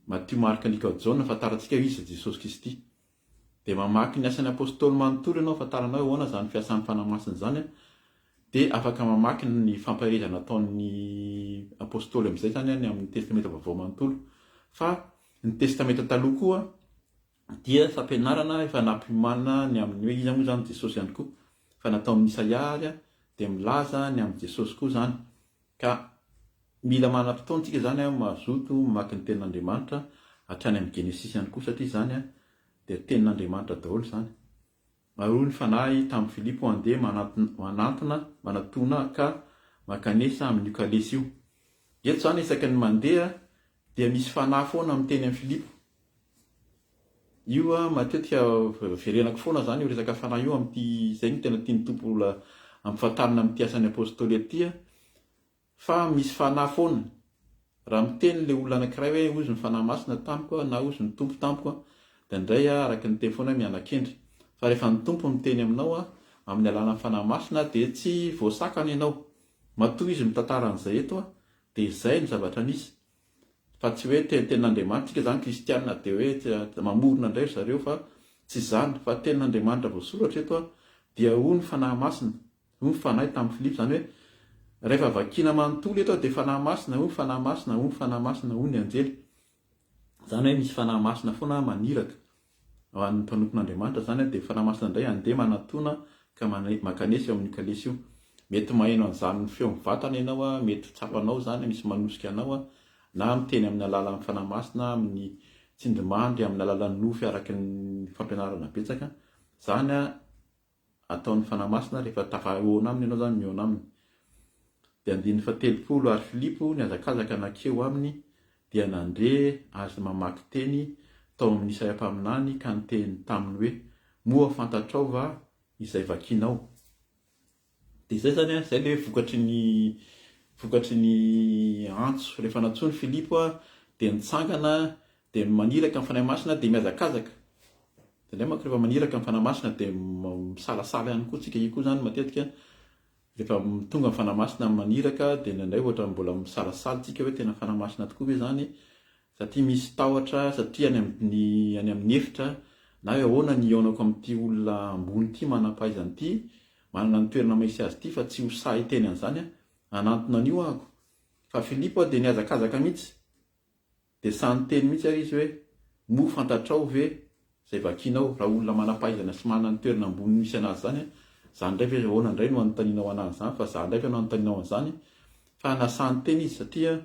Matio, Marka, Lika, Jaona, ahafantarantsika hoe iza Jesosy Kristy. Dia mamaky ny Asan'ny Apostoly manontolo ianao ahafantaranao hoe ahoana izany fiasan'ny Fanahy Masina izany an, dia afaka mamaky ny fampaherezana ataon'ny Apostoly amin'izay izany ny amin'ny Testamenta Vaovao manontolo. Fa ny Testamenta Taloha koa dia fampianarana efa nampiomanina ny amin'ny hoe iza moa izany Jesosy ihany koa. Fa natao amin'i Isaia ary dia milaza ny amin'i Jesosy koa izany. Ka mila manam-potoana isika izany mazoto mamaky ny tenin'Andriamanitra hatrany amin'ny Genesisy ihany koa satria izany dia tenin'Andriamanitra daholo izany. Ary hoy ny Fanahy tamin'i Filipo, Andeha manantona, manatona ka mankanesa amin'io kalesy io. Eto izany isaky ny mandeha dia misy Fanahy foana miteny amin'i Filipo. Io matetika verenako foana izany io resaka fanahy io amin'ity, izay no tena tian'ny Tompo ampifantarina amin'ity asan'ny Apostoly ity fa misy fanahy foana. Raha miteny ilay olona anankiray hoe hozy ny Fanahy Masina tamiko na hozy ny Tompo tamiko dia indray araka ny teny foana hoe miana-kendry. Fa rehefa ny Tompo miteny aminao amin'ny alalan'ny Fanahy Masina dia tsy voasakana ianao. Matoa izy mitantara an'izay eto dia izay no zavatra nisy. Fa tsy hoe tenin'Andriamanitra, tsika zany kristianina dia hoe mamorona indray ry zareo fa tsy izany fa tenin'Andriamanitra voasoratra eto dia hoy ny Fanahy Masina, hoy ny Fanahy tamin'i Filipo, izany hoe rehefa vakiana manontolo eto dia Fanahy Masina, hoy ny Fanahy Masina, hoy ny Fanahy Masina, hoy ny anjely. Izany hoe misy Fanahy Masina foana maniraka. Ho an'ny mpanompon'Andriamanitra izany dia Fanahy Masina indray handeha manatona ka mankanesy eo amin'io kalesy io. Mety maheno an'izany feo mivantana ianao, mety tsapanao izany, misy manosika anao, na miteny amin'ny alalan'ny Fanahy Masina, amin'ny tsindrimandry, amin'ny alalan'ny nofy araka ny fampianarana betsaka. Izany ataon'ny Fanahy Masina rehefa tafahaona aminy ianao izany, mihaona aminy. Dia andininy fahatelopolo, Ary Filipo nihazakazaka nankeo aminy, dia nandre azy mamaky teny tao amin'i Isaia mpaminany ka niteny taminy hoe, Moa fantatrao va izay vakinao? Dia izay izany an, izay ilay hoe vokatry ny vokatry ny antso. Rehefa nantsoin'i Filipo dia nitsangana, dia maniraka ny Fanahy Masina, dia mihazakazaka. Indraindray manko rehefa maniraka ny Fanahy Masina dia misalasala ihany koa tsika. Io koa izany matetika rehefa tonga ny Fanahy Masina maniraka dia indraindray ohatra mbola misalasala tsika hoe tena Fanahy Masina tokoa ve izany satria misy tahotra, satria any amin'ny any amin'ny efitra na hoe ahoana ny hihaonako amin'ity olona ambony ity, manam-pahaizana ity, manana ny toerana maha-izy azy ity fa tsy ho sahy hiteny an'izany aho, hanantona an'io ahako. Fa Filipo dia nihazakazaka mihitsy. Dia sahy niteny mihitsy ary izy hoe, Moa fantatrao ve izay vakianao? Raha olona manam-pahaizana sy manana ny toerana ambony misy an'azy izany, izany indray ve, ahoana indray no anontanianao an'azy izany, fa izaho indray ve no anontanianao an'izany? Fa nasahy niteny izy satria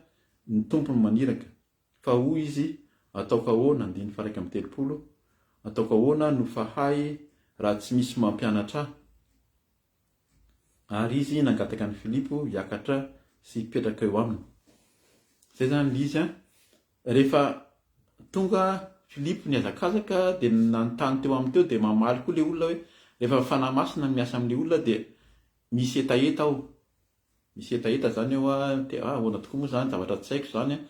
ny Tompo no maniraka. Fa hoy izy, Ataoko ahoana, andininy faha-31, ataoko ahoana no fahay raha tsy misy mampianatra ahy? Ary izy nangataka an'i Filipo hiakatra sy hipetraka eo aminy. Izay izany ilay izy an. Rehefa tonga Filipo nihazakazaka dia nanontany teo aminy teo dia mamaly koa ilay olona hoe rehefa Fanahy Masina no miasa amin'ilay olona dia misy hetaheta ao. Misy hetaheta izany ao an, te ah ahoana tokoa moa izany zavatra tsy haiko izany an.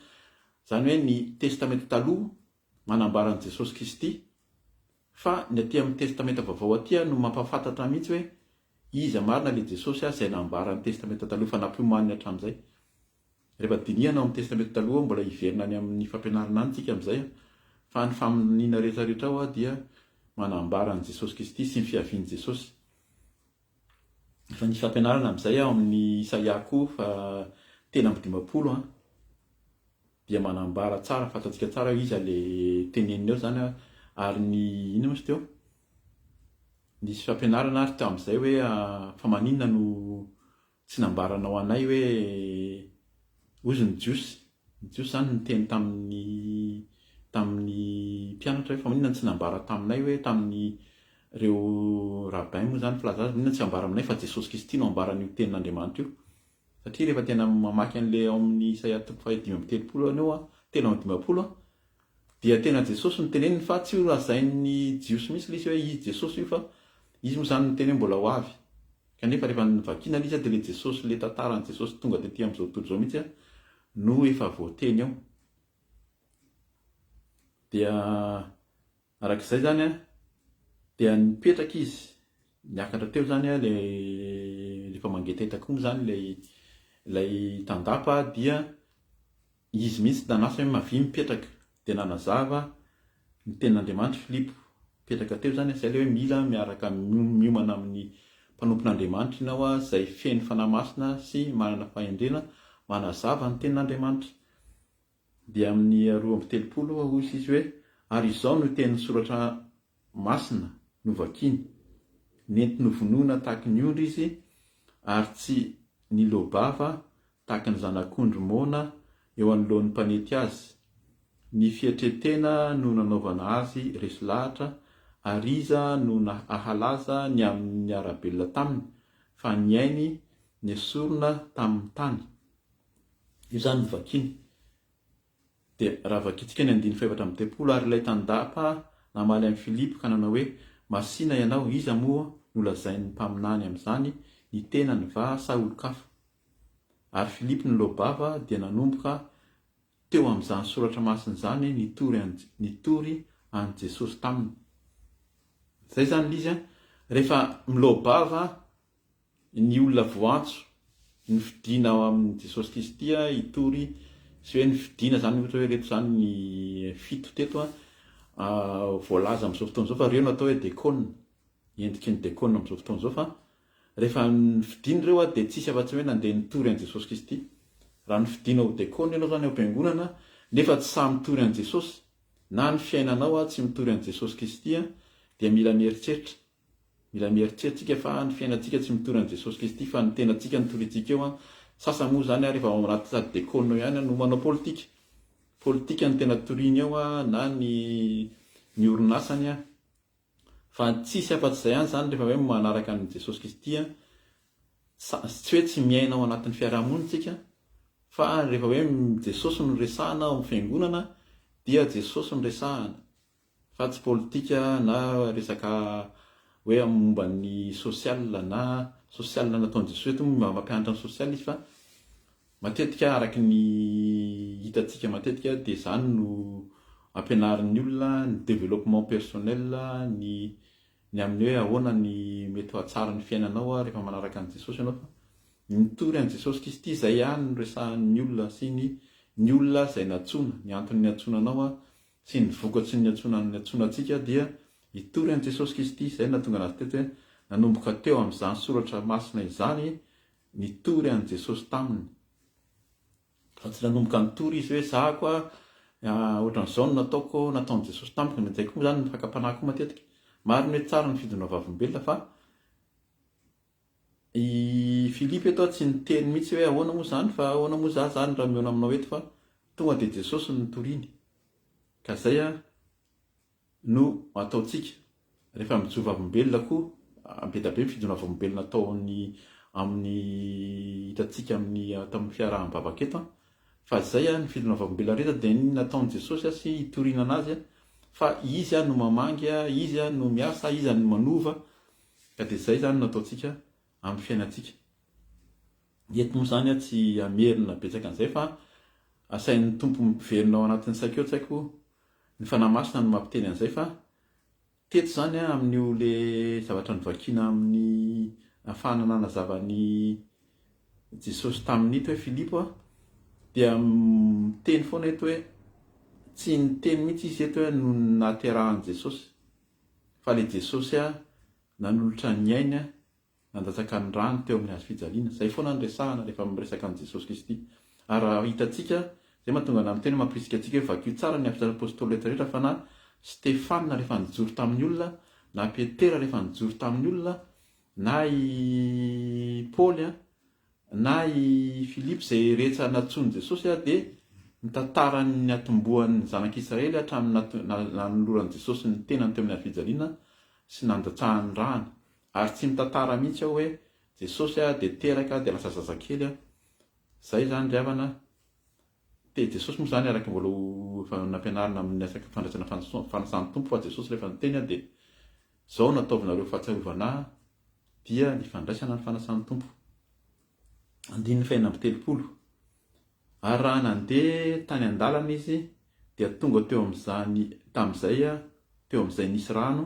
Izany hoe ny Testamenta Taloha manambara an'i Jesosy Kristy Fa ny aty amin'ny testamenta vaovao aty no mampahafantatra mihitsy hoe iza marina ilay Jesosy izay nambaran'ny testamenta taloha efa nampiomaniny hatramin'izay. Rehefa dinihana ao amin'ny testamenta taloha mbola hiverina any amin'ny fampianarana any tsika amin'izay fa ny faminaniana rehetra rehetra ao dia manambara an'i Jesosy Kristy sy ny fiavian'i Jesosy. Efa nisy fampianarana amin'izay ao amin'ny Isaia koa fa 53 an, dia manambara tsara, fantatsika tsara hoe iza le teneniny eo zany an, ary ny inona moa izy teo? Nisy fampianarana ary tamin'izay hoe fa maninona no tsy nambaranao anay hoe hozy ny Jiosy, ny Jiosy zany niteny tamin'ny tamin'ny mpianatra hoe fa maninona no tsy nambara taminay hoe tamin'ny ireo rabbin moa zany filaza azy, maninona tsy ambara aminay fa Jesosy Kristy no ambaran'io tenin'Andriamanitra io. Satria rehefa tena mamaky an'ilay ao amin'ny Isaia toko faha 35 ianao an, 53 an, dia tena Jesosy no teneniny fa tsy ho lazain'ny Jiosy mihitsy ilay izy hoe izy Jesosy io fa izy moa izany niteny hoe mbola ho avy. Kanefa rehefa novakiana ilay izy dia ilay Jesosy, ilay tantaran'i Jesosy tonga tety amin'izao tontolo izao mihitsy no efa voateny ao. Dia Araka izay izany dia nipetraka izy, niakatra teo izany ilay efa mangetaheta koa moa izany ilay ilay tandapa dia izy mihitsy nanasa hoe mavia mipetraka dia nanazava ny tenin'Andriamanitra Filipo mipetraka teo izany, izay ilay hoe mila miaraka miomana amin'ny mpanompon'Andriamanitra ianao izay feno Fanahy Masina sy manana fahendrena manazava ny tenin'Andriamanitra. Dia amin'ny 32 hoy izy hoe, Ary izao no tenin'ny Soratra Masina novakiny, Nenti-novonoina tahaky ny ondry izy, ary tsy niloa-bava tahaky ny zanak'ondry moana eo anoloan'ny mpanety azy. Ny fietren-tena no nanaovana azy resy lahatra, ary iza no nahalaza ny amin'ny niara-belona taminy, fa ny ainy nesorina tamin'ny tany? Io izany no vakiny. Dia raha vakintsika ny andininy faha-34, Ary ilay tandapa namaly an'i Filipo ka nanao hoe, Masìna ianao, iza moa no lazain'ny mpaminany amin'izany, ny tenany va sa olon-kafa? Ary Filipo niloa-bava dia nanomboka teo amin'izany soratra masina izany nitory an'i nitory an'i Jesosy taminy. Izay izany ilay izy an! Rehefa miloa-bava ny olona voantso, nofidina ao amin'i Jesosy Kristy hitory sy hoe nofidina izany ohatra hoe ireto izany ny fito teto voalaza amin'izao fotoana izao fa ireo no atao hoe dekona, endriky ny dekona amin'izao fotoana izao fa rehefa nofidina ireo dia tsisy afa-tsy hoe nandeha nitory an'i Jesosy Kristy. Raha nofidina ho dekona ianao izany ao am-piangonana nefa tsy sahy mitory an'i Jesosy na ny fiainanao tsy mitory an'i Jesosy Kristy dia mila mieritreritra. Mila mieritreritra tsika fa ny fiainantsika tsy mitory an'i Jesosy Kristy fa ny tenantsika no toriantsika eo an, sasany moa zany ary efa ao anaty sady dekona eo ihany no manao politika, politika no tena toriany ao an, na ny ny orinasany an, fa tsisy afa-tsy izay ihany zany rehefa hoe manaraka an'i Jesosy Kristy an, tsy hoe tsy miaina ao anatin'ny fiarahamonina tsika fa rehefa hoe Jesosy no resahana ao amin'ny fiangonana dia Jesosy no resahana. Fa tsy politika na resaka hoe momba ny social na social nataon'i Jesoa eto moa mba mampianatra ny social izy fa matetika araka ny hitantsika matetika dia izany no. ampianarin'ny olona, ny développement personnel, ny ny amin'ny hoe ahoana ny mety ho hahatsara ny fiainanao rehefa manaraka an'i Jesosy ianao fa ny mitory an'i Jesosy Kristy izay ihany no resahan'ny olona sy ny ny olona izay nantsoina, ny antony niantsoana anao sy ny vokatry ny niantsoana niantsoana antsika dia hitory an'i Jesosy Kristy, izay no nahatonga anazy teto hoe nanomboka teo amin'izany soratra masina izany nitory an'i Jesosy taminy. Fa tsy nanomboka nitory izy hoe za koa ohatran'izao no nataoko, nataon'i Jesosy tamiko, izay koa moa izany ny fakam-panahy koa matetika. Marina hoe tsara ny fijoroana vavolombelona fa i Filipo eto tsy niteny mihitsy hoe ahoana moa izany fa ahoana moa za izany raha mihaona aminao eto fa tonga dia Jesosy no nitoriany. Ka izay no ataontsika rehefa mijoro vavolombelona koa, be dia be ny fijoroana vavolombelona ataon'ny amin'ny hitantsika amin'ny tamin'ny fiaraha-mivavaka eto fa izay ny fijoroana vavolombelona rehetra dia ny nataon'i Jesosy sy hitoriana anazy fa Izy no mamangy, Izy no miasa, Izy no manova Ka dia izay izany no ataontsika amin'ny fiainantsika. Eto moa izany aho tsy hamerina betsaka an'izay fa asain'ny Tompo miverina ao anatin'ny saiko eo tsy haiko, ny Fanahy Masina no mampiteny an'izay fa teto izany aho amin'io le zavatra novakiana amin'ny ahafahana nanazava an'i Jesosy tamin'ito hoe Filipo a, dia miteny foana eto hoe tsy niteny mihitsy izy eto hoe noho ny nahaterahan'i Jesosy. Fa le Jesosy a nanolotra ny ainy a nandatsaka ny rany teo amin'ny hazo fijaliana. Zay foana no resahana rehefa miresaka an'i Jesosy Kristy. Ary raha hitantsika, zay mahatonga anah miteny hoe mampirisika antsika hoe vakio tsara ny Asan'ny Apostoly rehetra rehetra fa na Stefana rehefa nijoro tamin'ny olona, na Petera rehefa nijoro tamin'ny olona, na i Paoly a, na i Filipo izay rehetra nantsoin'i Jesosy dia mitantara ny niatombohan'ny zanak'Israely hatramin'ny nanoloran'i Jesosy ny tenany teo amin'ny hazofijaliana sy nandatsahany ny rany. Ary tsy mitantara mihitsy ao hoe Jesosy dia teraka dia lasa zazakely. Izay izany ry havana. Te Jesosy moa izany araka ny mbola ho efa nampianarina amin'ny resaka fandraisana fanasan'ny Tompo fa Jesosy rehefa niteny dia izao no ataovinareo fahatsiarovana ahy dia ny fandraisana ny fanasan'ny Tompo. Andininy faha-36. Ary raha nandeha tany an-dalana izy dia tonga teo amin'izany tamin'izay teo amin'izay nisy rano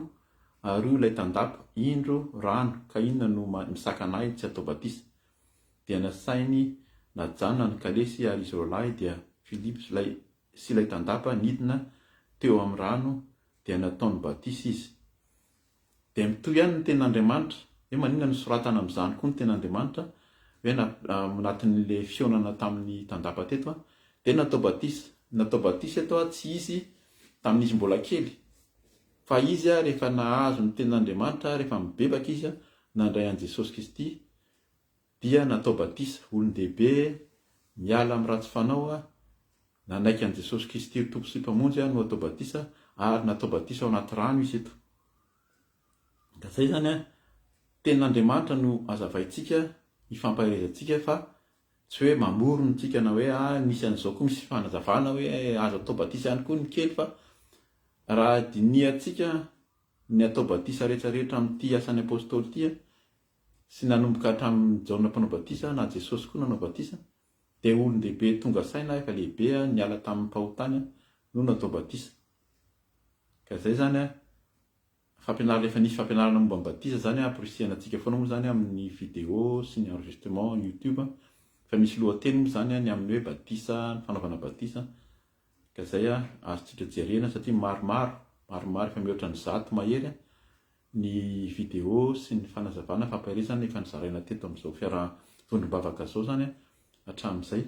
ary hoy ilay tandapa, Indro rano, ka inona no misakana ahy tsy hatao batisa? Dia nasainy najanona ny kalesy ary izy roalahy dia Filipo sy ilay sy ilay tandapa nidina teo amin'ny rano dia nataony batisa izy. Dia mitohy ihany ny tenin'Andriamanitra, hoe maninona no soratana amin'izany koa ny tenin'Andriamanitra, hoe anatin'ilay fihaonana tamin'ny tandapa teto, dia natao batisa. Ny natao batisa eto tsy izy tamin'izy mbola kely, fa izy rehefa nahazo ny tenin'Andriamanitra, rehefa mibebaka izy, nandray an'i Jesosy Kristy, dia natao batisa. Olon-dehibe, miala amin'ny ratsy fanao, nanaiky an'i Jesosy Kristy ho Tompo sy Mpamonjy no atao batisa, ary natao batisa ao anaty rano izy eto. Ka zay zany an, tenin'Andriamanitra no azavaintsika, ifampaherezantsika fa tsy hoe mamorona tsika na hoe ah misy an'izao koa misy fanazavana hoe azo atao batisa ihany koa ny kely fa raha dinihantsika ny atao batisa rehetra rehetra amin'ity asan'ny apostoly ity an, sy nanomboka hatramin'i Jaona mpanao batisa na Jesosy koa nanao batisa dia olon-dehibe tonga saina efa lehibe niala tamin'ny fahotany no natao batisa. Ka zay zany an, Fampianarana efa nisy fampianarana momba ny batisa zany amporisihana antsika foana moa zany amin'ny video sy ny enregistrement youtube fa misy lohateny moa zany ny amin'ny hoe batisa ny fanaovana batisa ka zay azontsika jerena satria maromaro maromaro efa mihoatra ny 100 mahery ny video sy ny fanazavana fampaherezana efa nozaraina teto amin'izao fiaraha vondrom-bavaka zao zany hatramin'izay.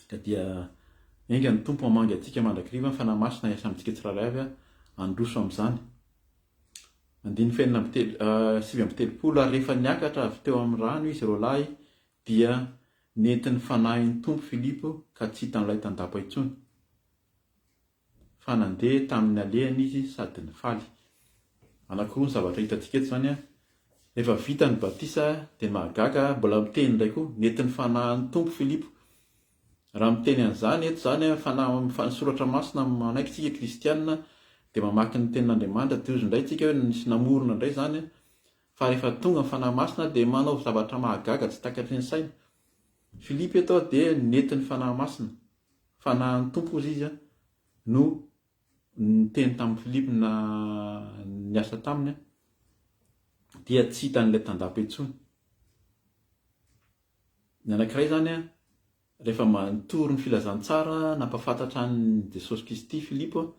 Ka dia enga ny Tompo hamangy antsika mandrakariva, ny Fanahy Masina hiasa amintsika tsirairay avy handroso amin'izany. Andininy fahenina amby telo, 39, Ary rehefa niakatra avy teo amin'ny rano izy roalahy, dia nentin'ny Fanahin'ny Tompo Filipo ka tsy hitan'ilay tandapa intsony. Fa nandeha tamin'ny nalehany izy sady nifaly. Anankiroa ny zavatra hitantsika eto izany an. Rehefa vita ny batisa dia mahagaga, mbola miteny indray koa, nentin'ny Fanahin'ny Tompo Filipo. Raha miteny an'izany eto izany an, Fanahy, ny Soratra Masina manaiky tsika kristiana dia mamaky ny tenin'Andriamanitra dia hozy indray tsika hoe nisy namorona indray izany an. Fa rehefa tonga ny Fanahy Masina dia manao zavatra mahagaga tsy takatry ny saina. Filipo eto dia nentin'ny Fanahy Masina. Fanahin'ny Tompo hozy izy no. niteny tamin'i Filipo na niasa taminy dia tsy hitan'ilay tandapa intsony. Ny anankiray izany rehefa nitory ny filazantsara nampahafantatra an'i Jesosy Kristy Filipo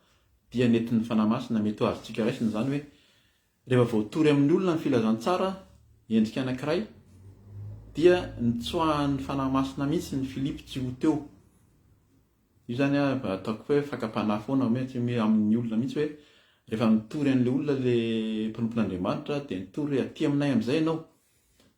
dia nentin'ny Fanahy Masina. Mety ho azontsika raisina izany hoe rehefa voatory amin'ny olona ny filazantsara endrika anankiray dia nitsoahan'ny Fanahy Masina mihitsy ny Filipo tsy ho teo. Io izany ataoko hoe fakam-panahy foana hoe amin'ny olona mihitsy hoe rehefa mitory an'ilay olona ilay mpanompon'Andriamanitra dia nitory hoe aty aminay amin'izay ianao.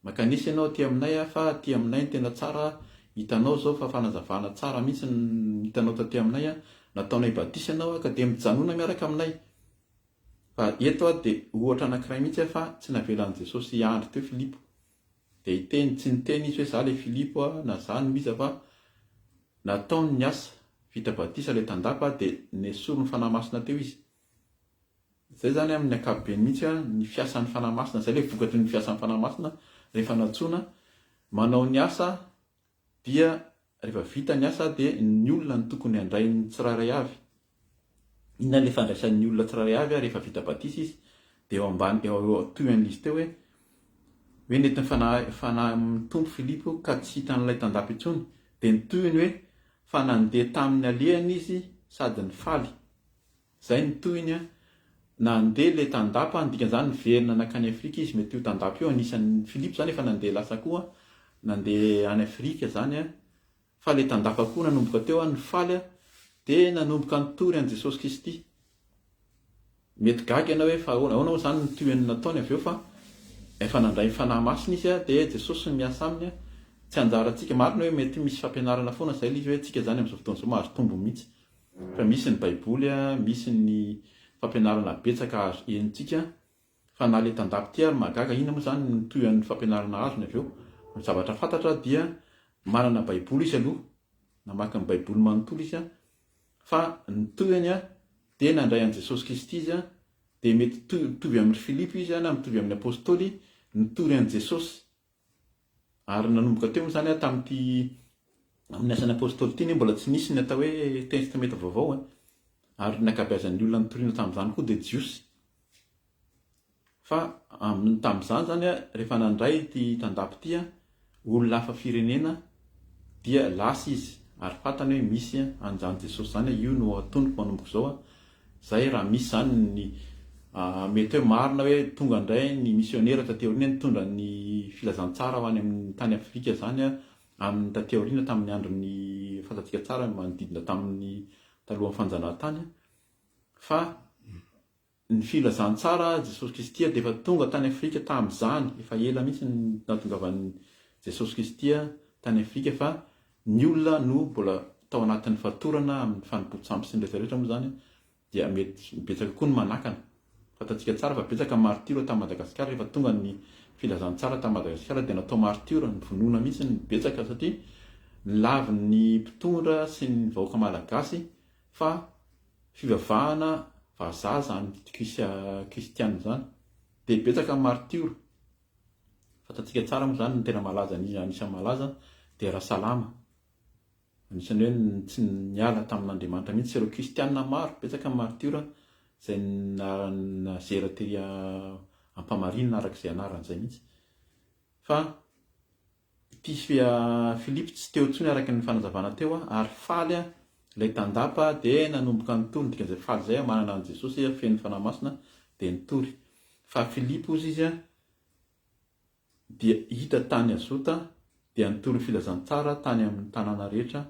Mankanesa ianao aty aminay ah fa aty aminay no tena tsara ah, hitanao zao fa fanazavana tsara mihitsy no hitanao taty aminay ah, nataonay batisa ianao ah ka dia mijanona miaraka aminay. Fa eto ah dia ohatra anankiray mihitsy ah fa tsy navelan'i Jesosy hiandry teo Filipo. Dia hiteny, tsy niteny izy hoe za le Filipo ah na za no iza fa nataony ny asa, vita batisa ilay tandapa dia nesorin'ny Fanahy Masina teo izy. Izay izany amin'ny ankapobeny mihitsy ny fiasan'ny Fanahy Masina, izay ilay vokatry ny fiasan'ny Fanahy Masina rehefa nantsoina manao ny asa dia rehefa vita ny asa dia ny olona no tokony handray ny tsirairay avy. Inona ilay fandraisan'ny olona tsirairay avy rehefa vita batisa izy? Dia eo ambany eo tohin'ilay izy teo hoe hoe nentin'ny Fanahy Fanahin'ny Tompo Filipo ka tsy hitan'ilay tandapa intsony. Dia ny tohiny hoe fa nandeha tamin'ny alehany izy sady nifaly. Zay ny tohiny an! Nandeha le tandapa, ny dikan'izany niverina nankany Afrika izy, mety io tandapa io anisan'ny, Philippe zany efa nandeha lasa koa, nandeha any Afrika zany an, fa le tandapa koa nanomboka teo an, nifaly an, de nanomboka nitory an'i Jesosy Kristy. Mety gaga ianao hoe fa ahoana, ahoana moa zany ny tohiny nataony avy eo fa efa nandray ny Fanahy Masina izy an, de Jesosy no miasa aminy an, tsy anjarantsika, marina hoe mety misy fampianarana foana zay le izy hoe tsika zany amin'izao fotoana izao mahazo tombony mihitsy, Fa misy ny baiboly a, misy ny fampianarana betsaka azo henontsika, fa na le tandapa ity ary mahagaga, inona moa zany no tohian'ny fampianarana azony avy eo? Ny zavatra fantatra dia manana baiboly izy aloha, namaky ny baiboly manontolo izy a, fa ny tohiny a dia nandray an'i Jesosy Kristy izy a, dia mety mitovy amin'i Filipo izy a na mitovy amin'ny apostoly nitory an'i Jesosy. Ary nanomboka teo moa izany aho tamin'ity amin'ny asan'ny apostoly ity anie mbola tsy nisy ny atao hoe testamenta vaovao e. Ary ny ankabeazan'ny olona nitoriana tamin'izany koa dia jiosy. Fa amin'ny tamin'izany izany rehefa nandray ity tandapa ity olona hafa firenena dia lasa izy ary fantany hoe misy an'izany Jesosy izany, io no atonoko manomboka izao. Zay raha misy zany ny mety hoe marina hoe tonga indray ny misionera taty aoriana nitondra ny filazantsara ho any amin'ny tany Afrika zany amin'ny taty aoriana tamin'ny andron'ny fantatsika tsara ny manodidina tamin'ny talohan'ny fanjanahantany fa ny filazantsara Jesosy Kristy dia efa tonga tany Afrika tamin'izany efa ela mihitsy ny nahatongavan'i Jesosy Kristy tany Afrika fa Ny olona no mbola tao anatin'ny fatorana amin'ny fanompoan-tsampy sy ny rehetra rehetra moa izany dia mety betsaka koa ny manakana. Fantatsika tsara fa betsaka ny martiora tany Madagasikara rehefa tonga ny filazantsara tany Madagasikara dia natao martiora, novonoina mihitsy ny betsaka satria nilavin'ny mpitondra sy ny vahoaka malagasy fa fivavahana vazaha izany kristiana izany. Dia betsaka ny martiora. Fantatsika tsara moa izany ny tena malaza anisan'ny malaza dia Rasalama. Anisan'ny hoe tsy niala tamin'Andriamanitra mihitsy ireo kristiana maro, betsaka ny martiora izay nazera tery ampamarinina araka izay anarany izay mihitsy. Fa ity Philippe tsy teo intsony araka ny fanazavana teo ary faly ilay tandapa dia nanomboka nitory, ny dikan'izay faly izay manana an'i Jesosy feno Fanahy Masina dia nitory. Fa Philippe hozy izy dia hita tany Azota dia nitory ny filazantsara tany amin'ny tanàna rehetra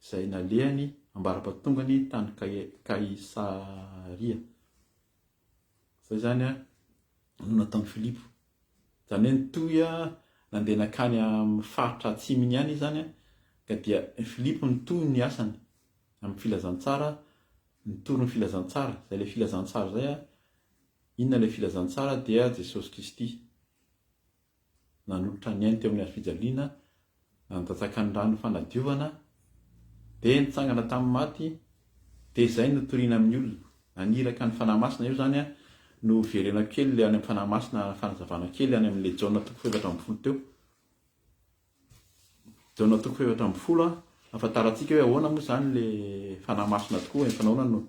izay nalehany ambara-pahatongany tany Kaisaria. Izay izany no nataon'i Filipo. Izany hoe nitohy nandeha nankany amin'ny faritra atsimo iny ihany izy izany ka dia i Filipo nitohy ny asany amin'ny filazantsara, nitory ny filazantsara. Izay ilay filazantsara izay, inona ilay filazantsara dia Jesosy Kristy. Nanolotra ny ainy teo amin'ny hazofijaliana, nandatsaka ny rano fanadiovana, dia nitsangana tamin'ny maty, dia izay no toriana amin'ny olona. Naniraka ny Fanahy Masina, io izany no verenako kely ilay any amin'ny Fanahy Masina, fanazavana kely any amin'ilay Jaona toko faha-14 teo. Jaona toko faha-14, ahafantarantsika hoe ahoana moa izany ilay Fanahy Masina tokoa, efa nahoana no.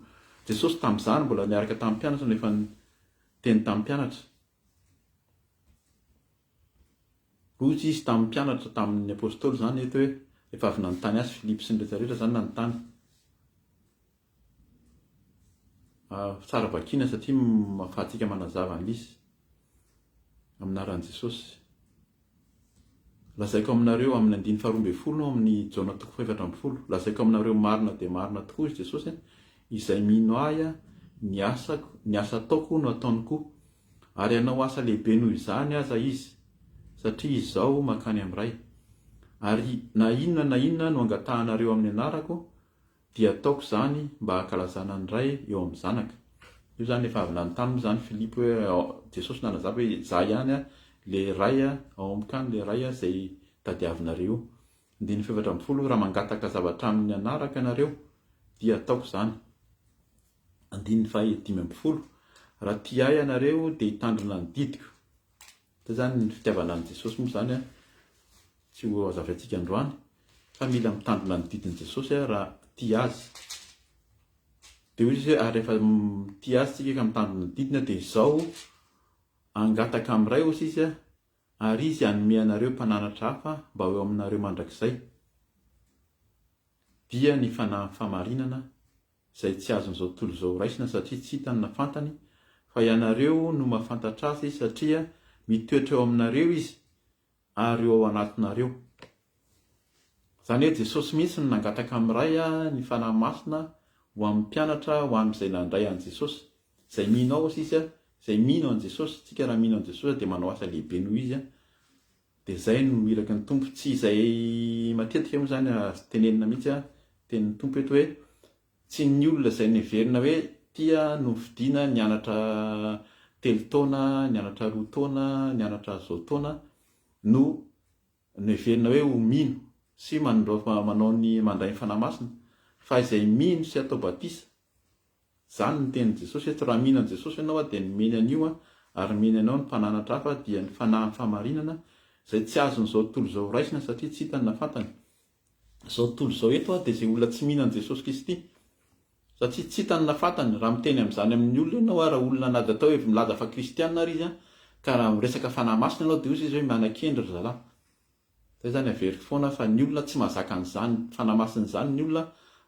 Jesosy tamin'izany mbola niaraka tamin'ny mpianatra no efa niteny tamin'ny mpianatra. Hoy Izy tamin'ny mpianatra, tamin'ny apostoly izany eto hoe, rehefa avy nanontany azy Filipo sy ny rehetra rehetra izany nanontany. Tsara vakiana satria ahafahantsika manazava an'ilay izy. Amin'ny anaran'i Jesosy. Lazaiko aminareo, amin'ny andininy faharoa ambin'ny folo amin'ny Jaona toko faha-14, lazaiko aminareo marina dia marina tokoa, hoy Jesosy, izay mino Ahy, ny asako, ny asa ataoko no ataony koa, ary hanao asa lehibe noho izany aza izy, satria Izaho mankany amin'ny Ray. Ary na inona na inona no angatahanareo amin'ny anarako, dia ataoko izany mba hankalazana ny Ray eo amin'ny Zanaka. Io izany efa avy nanontany moa izany Filipo hoe, Jesosy nanazava hoe Izaho ihany ilay Ray ao amiko any ilay Ray izay tadiavinareo io. Andininy faha-14, Raha mangataka zavatra amin'ny anarako ianareo, dia ataoko izany. Andininy faha-15, Raha tia Ahy ianareo, dia hitandrina ny didiko. Zay zany ny fitiavana an'i Jesosy moa zany an, tsy ho hazavaintsika androany fa mila mitandrina ny didin'i Jesosy raha tia Azy. Dia hoy Izy hoe ary rehefa tia Azy tsika ka mitandrina ny didiny dia izao hangataka amin'ny Ray hoy Izy ary Izy hanome anareo mpananatra hafa mba ho eo aminareo mandrakizay dia ny Fanahin'ny fahamarinana izay tsy azon'izao tontolo izao raisina satria tsy hitany na fantany, fa ianareo no mahafantatra azy satria mitoetra eo aminareo izy ary ho ao anatinareo. Izany hoe Jesosy mihitsy no nangataka amin'ny Ray ny Fanahy Masina ho amin'ny mpianatra ho an'izay nandray an'i Jesosy. Izay mino ao sisa, izay mino an'i Jesosy, tsika raha mino an'i Jesosy dia manao asa lehibe noho Izy. Dia izay no iraky ny Tompo, tsy izay matetika moa izany azo tenenina mihitsy an, tenin'ny Tompo eto hoe, tsy ny olona izay neverina hoe tia no fidiana nianatra telo taona, nianatra roa taona, nianatra zao taona no neverina hoe ho mino sy manao ny mandray ny Fanahy Masina, fa izay mino sy atao batisa Izany no tenin'i Jesosy eto, raha mino an'i Jesosy ianao dia nomeny an'io ary nomeny anao ny mpananatra hafa dia ny fanahin'ny fahamarinana izay tsy azon'izao tontolo izao raisina satria tsy hitany na fantany. Izao tontolo izao eto dia izay olona tsy mino an'i Jesosy Kristy satria tsy hitany na fantany, raha miteny amin'izany amin'ny olona ianao raha olona na dia atao hoe milaza fa kristiana ary izy ka raha miresaka fanahy masina ianao dia hoy izy hoe manakendry ry zalahy. Zay zany averiko foana fa ny olona tsy mahazaka an'izany fanahy masina izany ny olona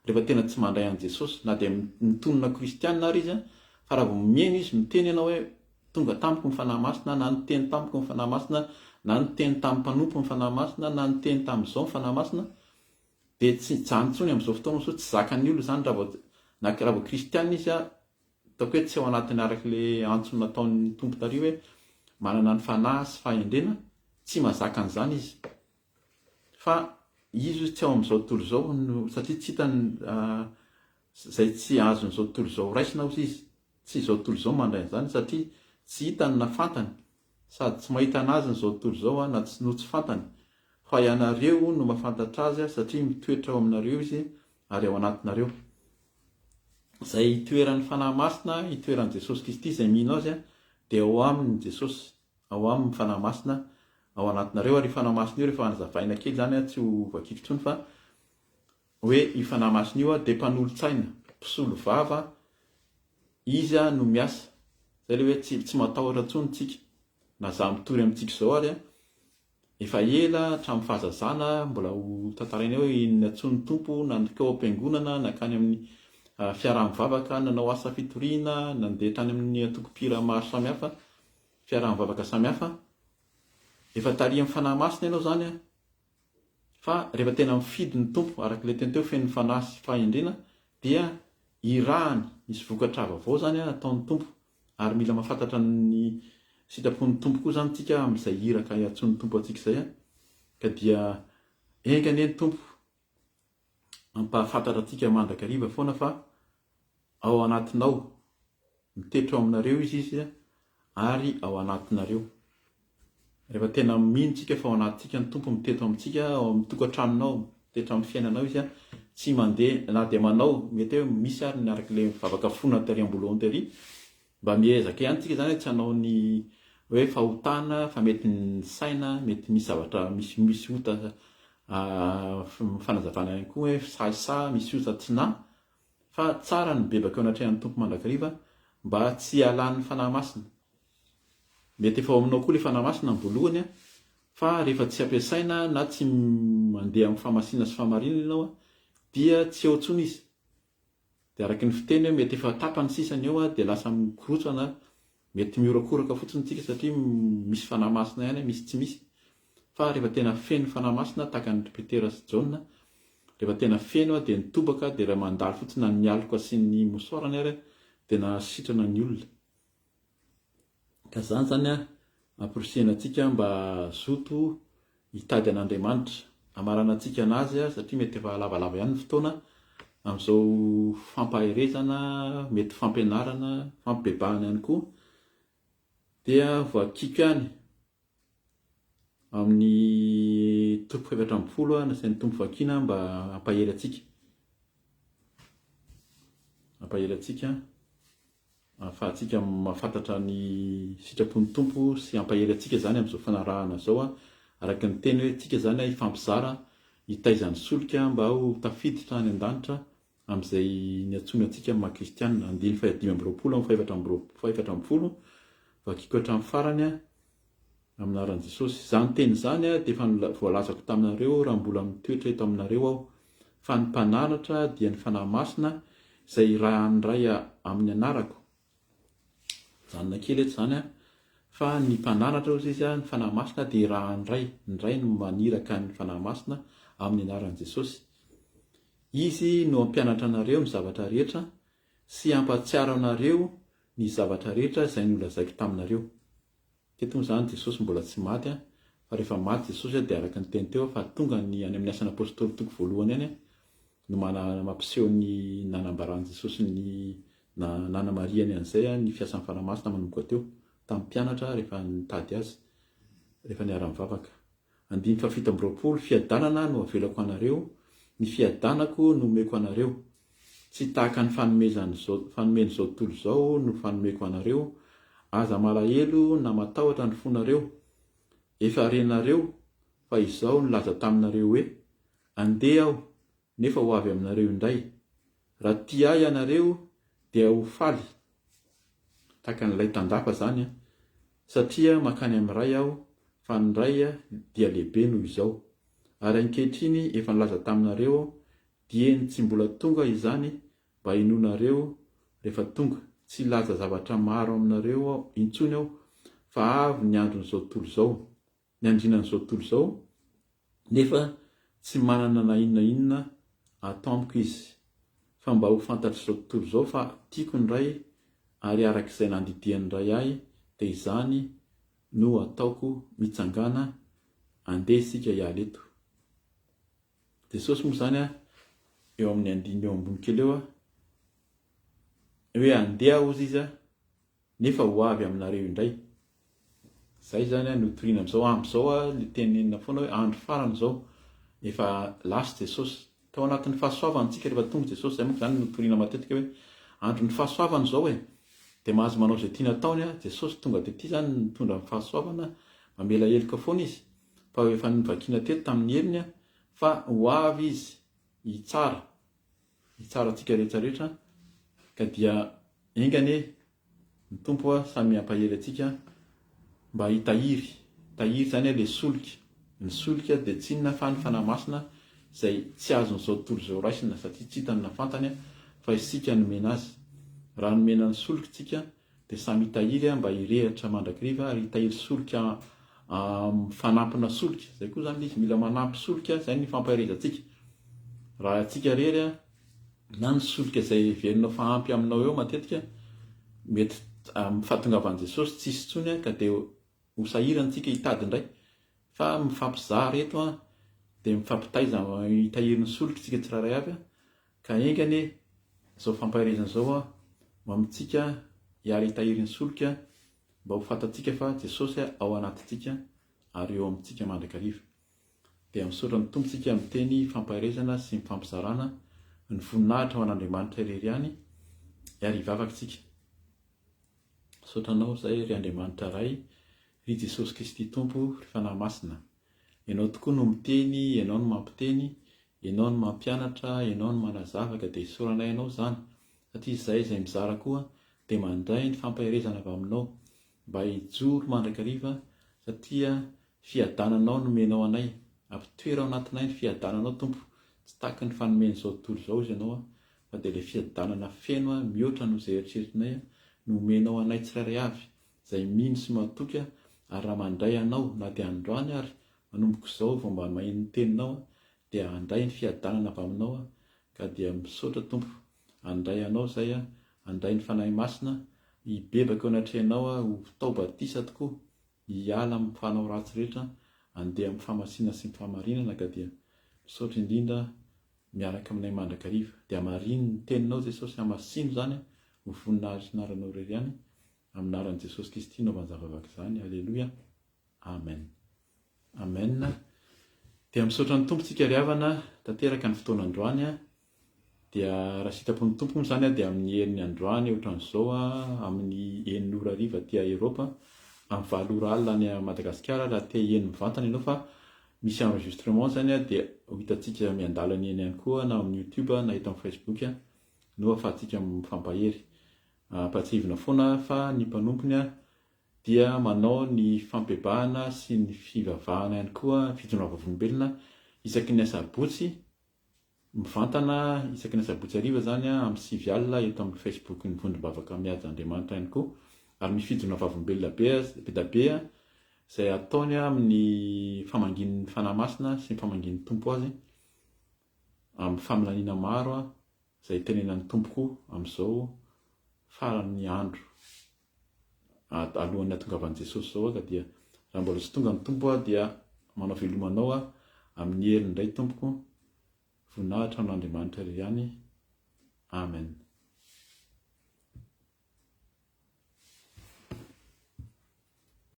rehefa tena tsy mandray an'i Jesosy na dia mitonona kristianina ary izy fa raha vao mihaino izy miteny ianao hoe tonga tamiko ny fanahy masina na niteny tamiko ny fanahy masina na niteny tamin'ny mpanompo ny fanahy masina na niteny tamin'izao ny fanahy masina dia tsy hijanona intsony amin'izao fotoana sao tsy zakan'ny olona izany raha vao na raha vao kristianina izy Ataoko hoe tsy ao anatin'ny araka ilay antso nataon'ny Tompo tary hoe manana ny fanahy sy fahendrena, tsy mahazaka an'izany izy. Fa izy hozy tsy ao amin'izao tontolo izao no satria tsy hitany izay tsy azon'izao tontolo izao raisina hozy izy. Tsy izao tontolo izao mandray an'izany satria tsy hitany na fantany sady tsy mahita an'azy izao tontolo izao na tsy no tsy fantany. Fa ianareo no mahafantatra azy satria mitoetra ao aminareo izy ary ao anatinareo. Izay itoeran'ny Fanahy Masina, itoeran'i Jesosy Kristy, izay mino Azy dia ao aminy Jesosy, ao aminy ny Fanahy Masina ao anatinareo, ary io Fanahy Masina io rehefa hazavaina kely izany tsy ho vakiko intsony fa hoe io Fanahy Masina io dia mpanolotsaina, mpisolo vava, Izy no miasa, izay ilay hoe tsy tsy matahotra intsony tsika, na za mitory amintsika izao ary Efa ela, hatramin'ny fahazazana, mbola ho tantaraina eo hoe nantsoin'ny Tompo, nankao am-piangonana, nankany amin'ny fiaraha-mivavaka, nanao asa fitoriana, nandeha tany amin'ny antokom-pihira maro samihafa, fiaraha-mivavaka samihafa. Efa tarihan'ny Fanahy Masina ianao izany an! Fa rehefa tena mifidy ny Tompo, araka ilay teny teo, feno ny Fanahy sy fahendrena, dia irahany, misy vokatra vaovao izany ataon'ny Tompo. Ary mila mahafantatra ny sitrapon'ny Tompo koa izany tsika amin'izay iraka iantsoan'ny Tompo antsika izay an! Ka dia enga anie ny Tompo hampahafantatra antsika mandrakariva foana fa ao anatinao, mitoetra ao aminareo Izy Izy ary ao anatinareo. Rehefa tena mino tsika fa ao anatintsika ny Tompo, miteto amintsika, ao amin'ny tokantranonao, miteto amin'ny fiainanao Izy, tsy mandeha na dia manao, mety hoe misy ary ny araka ilay mivavaka fona tery am-boalohany tery, mba miezaka ihany tsika izany hoe tsy hanao ny hoe fahotana fa mety ny saina, mety misy zavatra misy misy ota fanazavana ihany koa hoe sahisahy misy ota tsy nahy. Fa tsara ny mibebaka eo anatrehan'ny Tompo mandrakariva mba tsy hialan'ny Fanahy Masina. Mety efa ao aminao koa ilay Fanahy Masina amin'ny voalohany fa rehefa tsy ampiasaina na tsy mandeha amin'ny fahamasinana sy fahamarinana ianao dia tsy ao intsony izy. Dia araka ny fiteny hoe mety efa tapany sisa ny eo dia lasa mikorotsana, mety mihorakoraka fotsiny tsika satria misy Fanahy Masina ihany, misy tsy misy. Fa rehefa tena feno Fanahy Masina tahaka an'i Petera sy Jaona, rehefa tena feno dia nitobaka dia raha mandalo fotsiny na ny mialoka sy ny mosoarany ary dia nahasitrana ny olona. Ka izany izany an, amporisihina antsika mba hazoto hitady an'Andriamanitra, hamaranantsika an'Azy satria mety efa lavalava ihany ny fotoana amin'izao fampaherezana, mety fampianarana, fampibebahana ihany koa dia voakiko ihany amin'ny toko fahefatra ambin'ny folo nasain'ny Tompo vakiana mba hampahery antsika. Hampahery antsika ahafahantsika mahafantatra ny sitrapon'ny Tompo sy hampahery antsika izany amin'izao fanarahana izao araka ny teny hoe tsika izany hifampizara hitaiza ny solika mba ho tafiditra any an-danitra amin'izay niantsoana antsika amin'ny maha kristianina. Andininy faha 25 amin'ny fahefatra amby roa fahefatra ambin'ny folo, vakiko hatramin'ny farany amin'ny anaran'i Jesosy. Izany teny izany dia efa voalazako taminareo raha mbola mitoetra eto aminareo aho, fa ny Mpananatra dia ny Fanahy Masina izay irahan'ny Ray amin'ny anarako. Mijanona kely eto izany fa ny Mpananatra hozy izy, ny Fanahy Masina dia irahan'ny Ray. Ny Ray no maniraka ny Fanahy Masina amin'ny anaran'i Jesosy. Izy no hampianatra anareo ny zavatra rehetra sy hampahatsiaro anareo ny zavatra rehetra izay nolazaiko taminareo. Teto moa izany Jesosy mbola tsy maty fa rehefa maty Jesosy dia araka ny teny teo fa tonga ny any amin'ny Asan'ny Apostoly toko voalohany any no mana mampiseho ny nanambaran'i Jesosy ny nanamarihany an'izay ny fiasan'ny Fanahy Masina manomboka teo tamin'ny mpianatra rehefa nitady azy rehefa niara-nivavaka. Andininy fahafito amby 20, Fiadanana no avelako anareo, ny fiadanako no omeko anareo. Tsy tahaka ny fanomezan'izao fanomen'izao tontolo izao no fanomeko anareo. Aza malahelo na matahotra ny fonareo. Efa renareo fa izaho nilaza taminareo hoe, Andeha aho, nefa ho avy aminareo indray. Raha tia ahy ianareo dia ho faly, tahaka an'ilay tandapa izany an, satria mankany amin'ny Ray aho, fa ny Ray dia lehibe noho izao. Ary ankehitriny efa nilaza taminareo aho, dieny tsy mbola tonga izany mba hinoanareo rehefa tonga. Tsy hilaza zavatra maro aminareo intsony aho, fa avy ny andron'izao tontolo izao. ny andrianan'izao tontolo izao, nefa tsy manana na inona inona ato amiko izy, fa mba ho fantatr'izao tontolo izao fa tiako ny Ray ary araka izay nandidian'ny Ray ahy dia izany no ataoko, mitsangàna, andeha isika hiala eto. Jesosy moa izany eo amin'ny andininy eo ambony kely eo hoe andeha hozy izy nefa ho avy aminareo indray. Zay zany no toriana amizao, amizao le tenenina foana hoe andro farany zao, efa lasa Jesosy. Tao anatin'ny fahasoavana tsika rehefa tonga Jesosy, zay manko zany no toriana matetika hoe andron'ny fahasoavana zao e, de mahazo manao zay tiana ataony Jesosy tonga tety zany nitondra ny fahasoavana, mamela heloka foana izy, fa efa novakiana teto tamin'ny heriny fa ho avy izy hitsara, hitsara antsika rehetra rehetra, ka dia enga anie Ny Tompo a samy hampahery antsika mba hitahiry, tahiry izany a le solika, ny solika dia tsy inona fa ny Fanahy Masina izay tsy azon'izao tontolo izao raisina satria tsy hitany na fantany a fa isika nomena azy, raha nomena ny solika tsika dia samy hitahiry a mba hirehitra mandrakiriva ary hitahiry solika fanampina solika, zay koa zany le izy mila manampy solika zay ny fampaherezantsika, raha antsika rery a. na ny solika izay heverinao fa ampy aminao eo matetika mety amin'ny fahatongavan'i Jesosy tsisy intsony ka dia ho sahirana tsika hitady indray fa mifampizara eto an dia mifampitaiza hitahiry ny solika tsika tsirairay avy ka enga anie izao fampaherezana izao an ho amintsika hiara hitahiry ny solika mba ho fantatsika fa Jesosy ao anatintsika ary eo amintsika mandrakariva. Dia misaotra ny Tompo tsika amin'ny teny fampaherezana sy mifampizarana ny voninahitra ho an'Andriamanitra irery ihany ary hivavaka tsika. Misaotra anao izay ry Andriamanitra Ray, ry Jesosy Kristy Tompo, ry Fanahy Masina. Ianao tokoa no miteny, Ianao no mampiteny, Ianao no mampianatra, Ianao no manazava ka dia isaoranay Anao izany satria izahay izay mizara koa dia mandray ny fampaherezana avy Aminao mba hijoro mandrakariva satria fiadananao nomenao anay, ampitoero ao anatinay ny fiadananao Tompo, tsy tahaky ny fanomen'izao tontolo izao izy Ianao fa dia ilay fiadanana feno mihoatra noho izay eritreretinay no omenao anay tsirairay avy izay mino sy matoky ary raha mandray Anao na dia androany ary manomboka izao vao mba maheno ny teninao dia handray ny fiadanana avy aminao aho ka dia misaotra Tompo handray anao izay aho handray ny Fanahy Masina hibebaka eo anatrehanao aho ho tao batisa tokoa hiala amin'ny fanao ratsy rehetra handeha amin'ny fahamasinana sy ny fahamarinana ka dia misaotra indrindra miaraka aminay mandrakariva dia hamarino ny teninao Jesosy hamasino izany ho voninahitry ny anaranao irery ihany amin'ny anaran'i Jesosy Kristy no anaovan'ny izany Aleloia Amen Amen Dia misaotra ny Tompo tsika ry havana, tanteraka ny fotoana androany a, dia raha sitrapon'ny Tompo moa izany dia amin'ny heriny androany ohatran'izao a, amin'ny enina ora hariva aty Eropa, amin'ny valo ora alina any Madagasikara raha te hiheno mivantana ianao fa misy enregistrement izany a, dia ho hitantsika miandalana eny ihany koa na amin'ny youtube na eto amin'ny facebook no ahafahantsika mifampahery. Ampahatsiahivina foana fa ny mpanompony a, dia manao ny fampebahana sy ny fivavahana ihany koa ny fijoroana vavolombelona isaky ny asabotsy mivantana isaky ny asabotsy hariva izany amin'ny 9 alina eto amin'ny Facebook ny vondrom-bavaka mihaja Andriamanitra ihany koa ary misy fijoroana vavolombelona be be da be izay ataony amin'ny famangian'ny Fanahy Masina sy ny famangian'ny Tompo azy amin'ny faminaniana maro izay itenenan'ny Tompo koa amin'izao faran'ny andro alohan'ny hatongavan'i Jesosy izao aho ka dia raha mbola tsy tonga ny Tompo aho dia manao veloma anao aho amin'ny heriny indray Tompoko, voninahitra ho an'Andriamanitra irery ihany, Amen.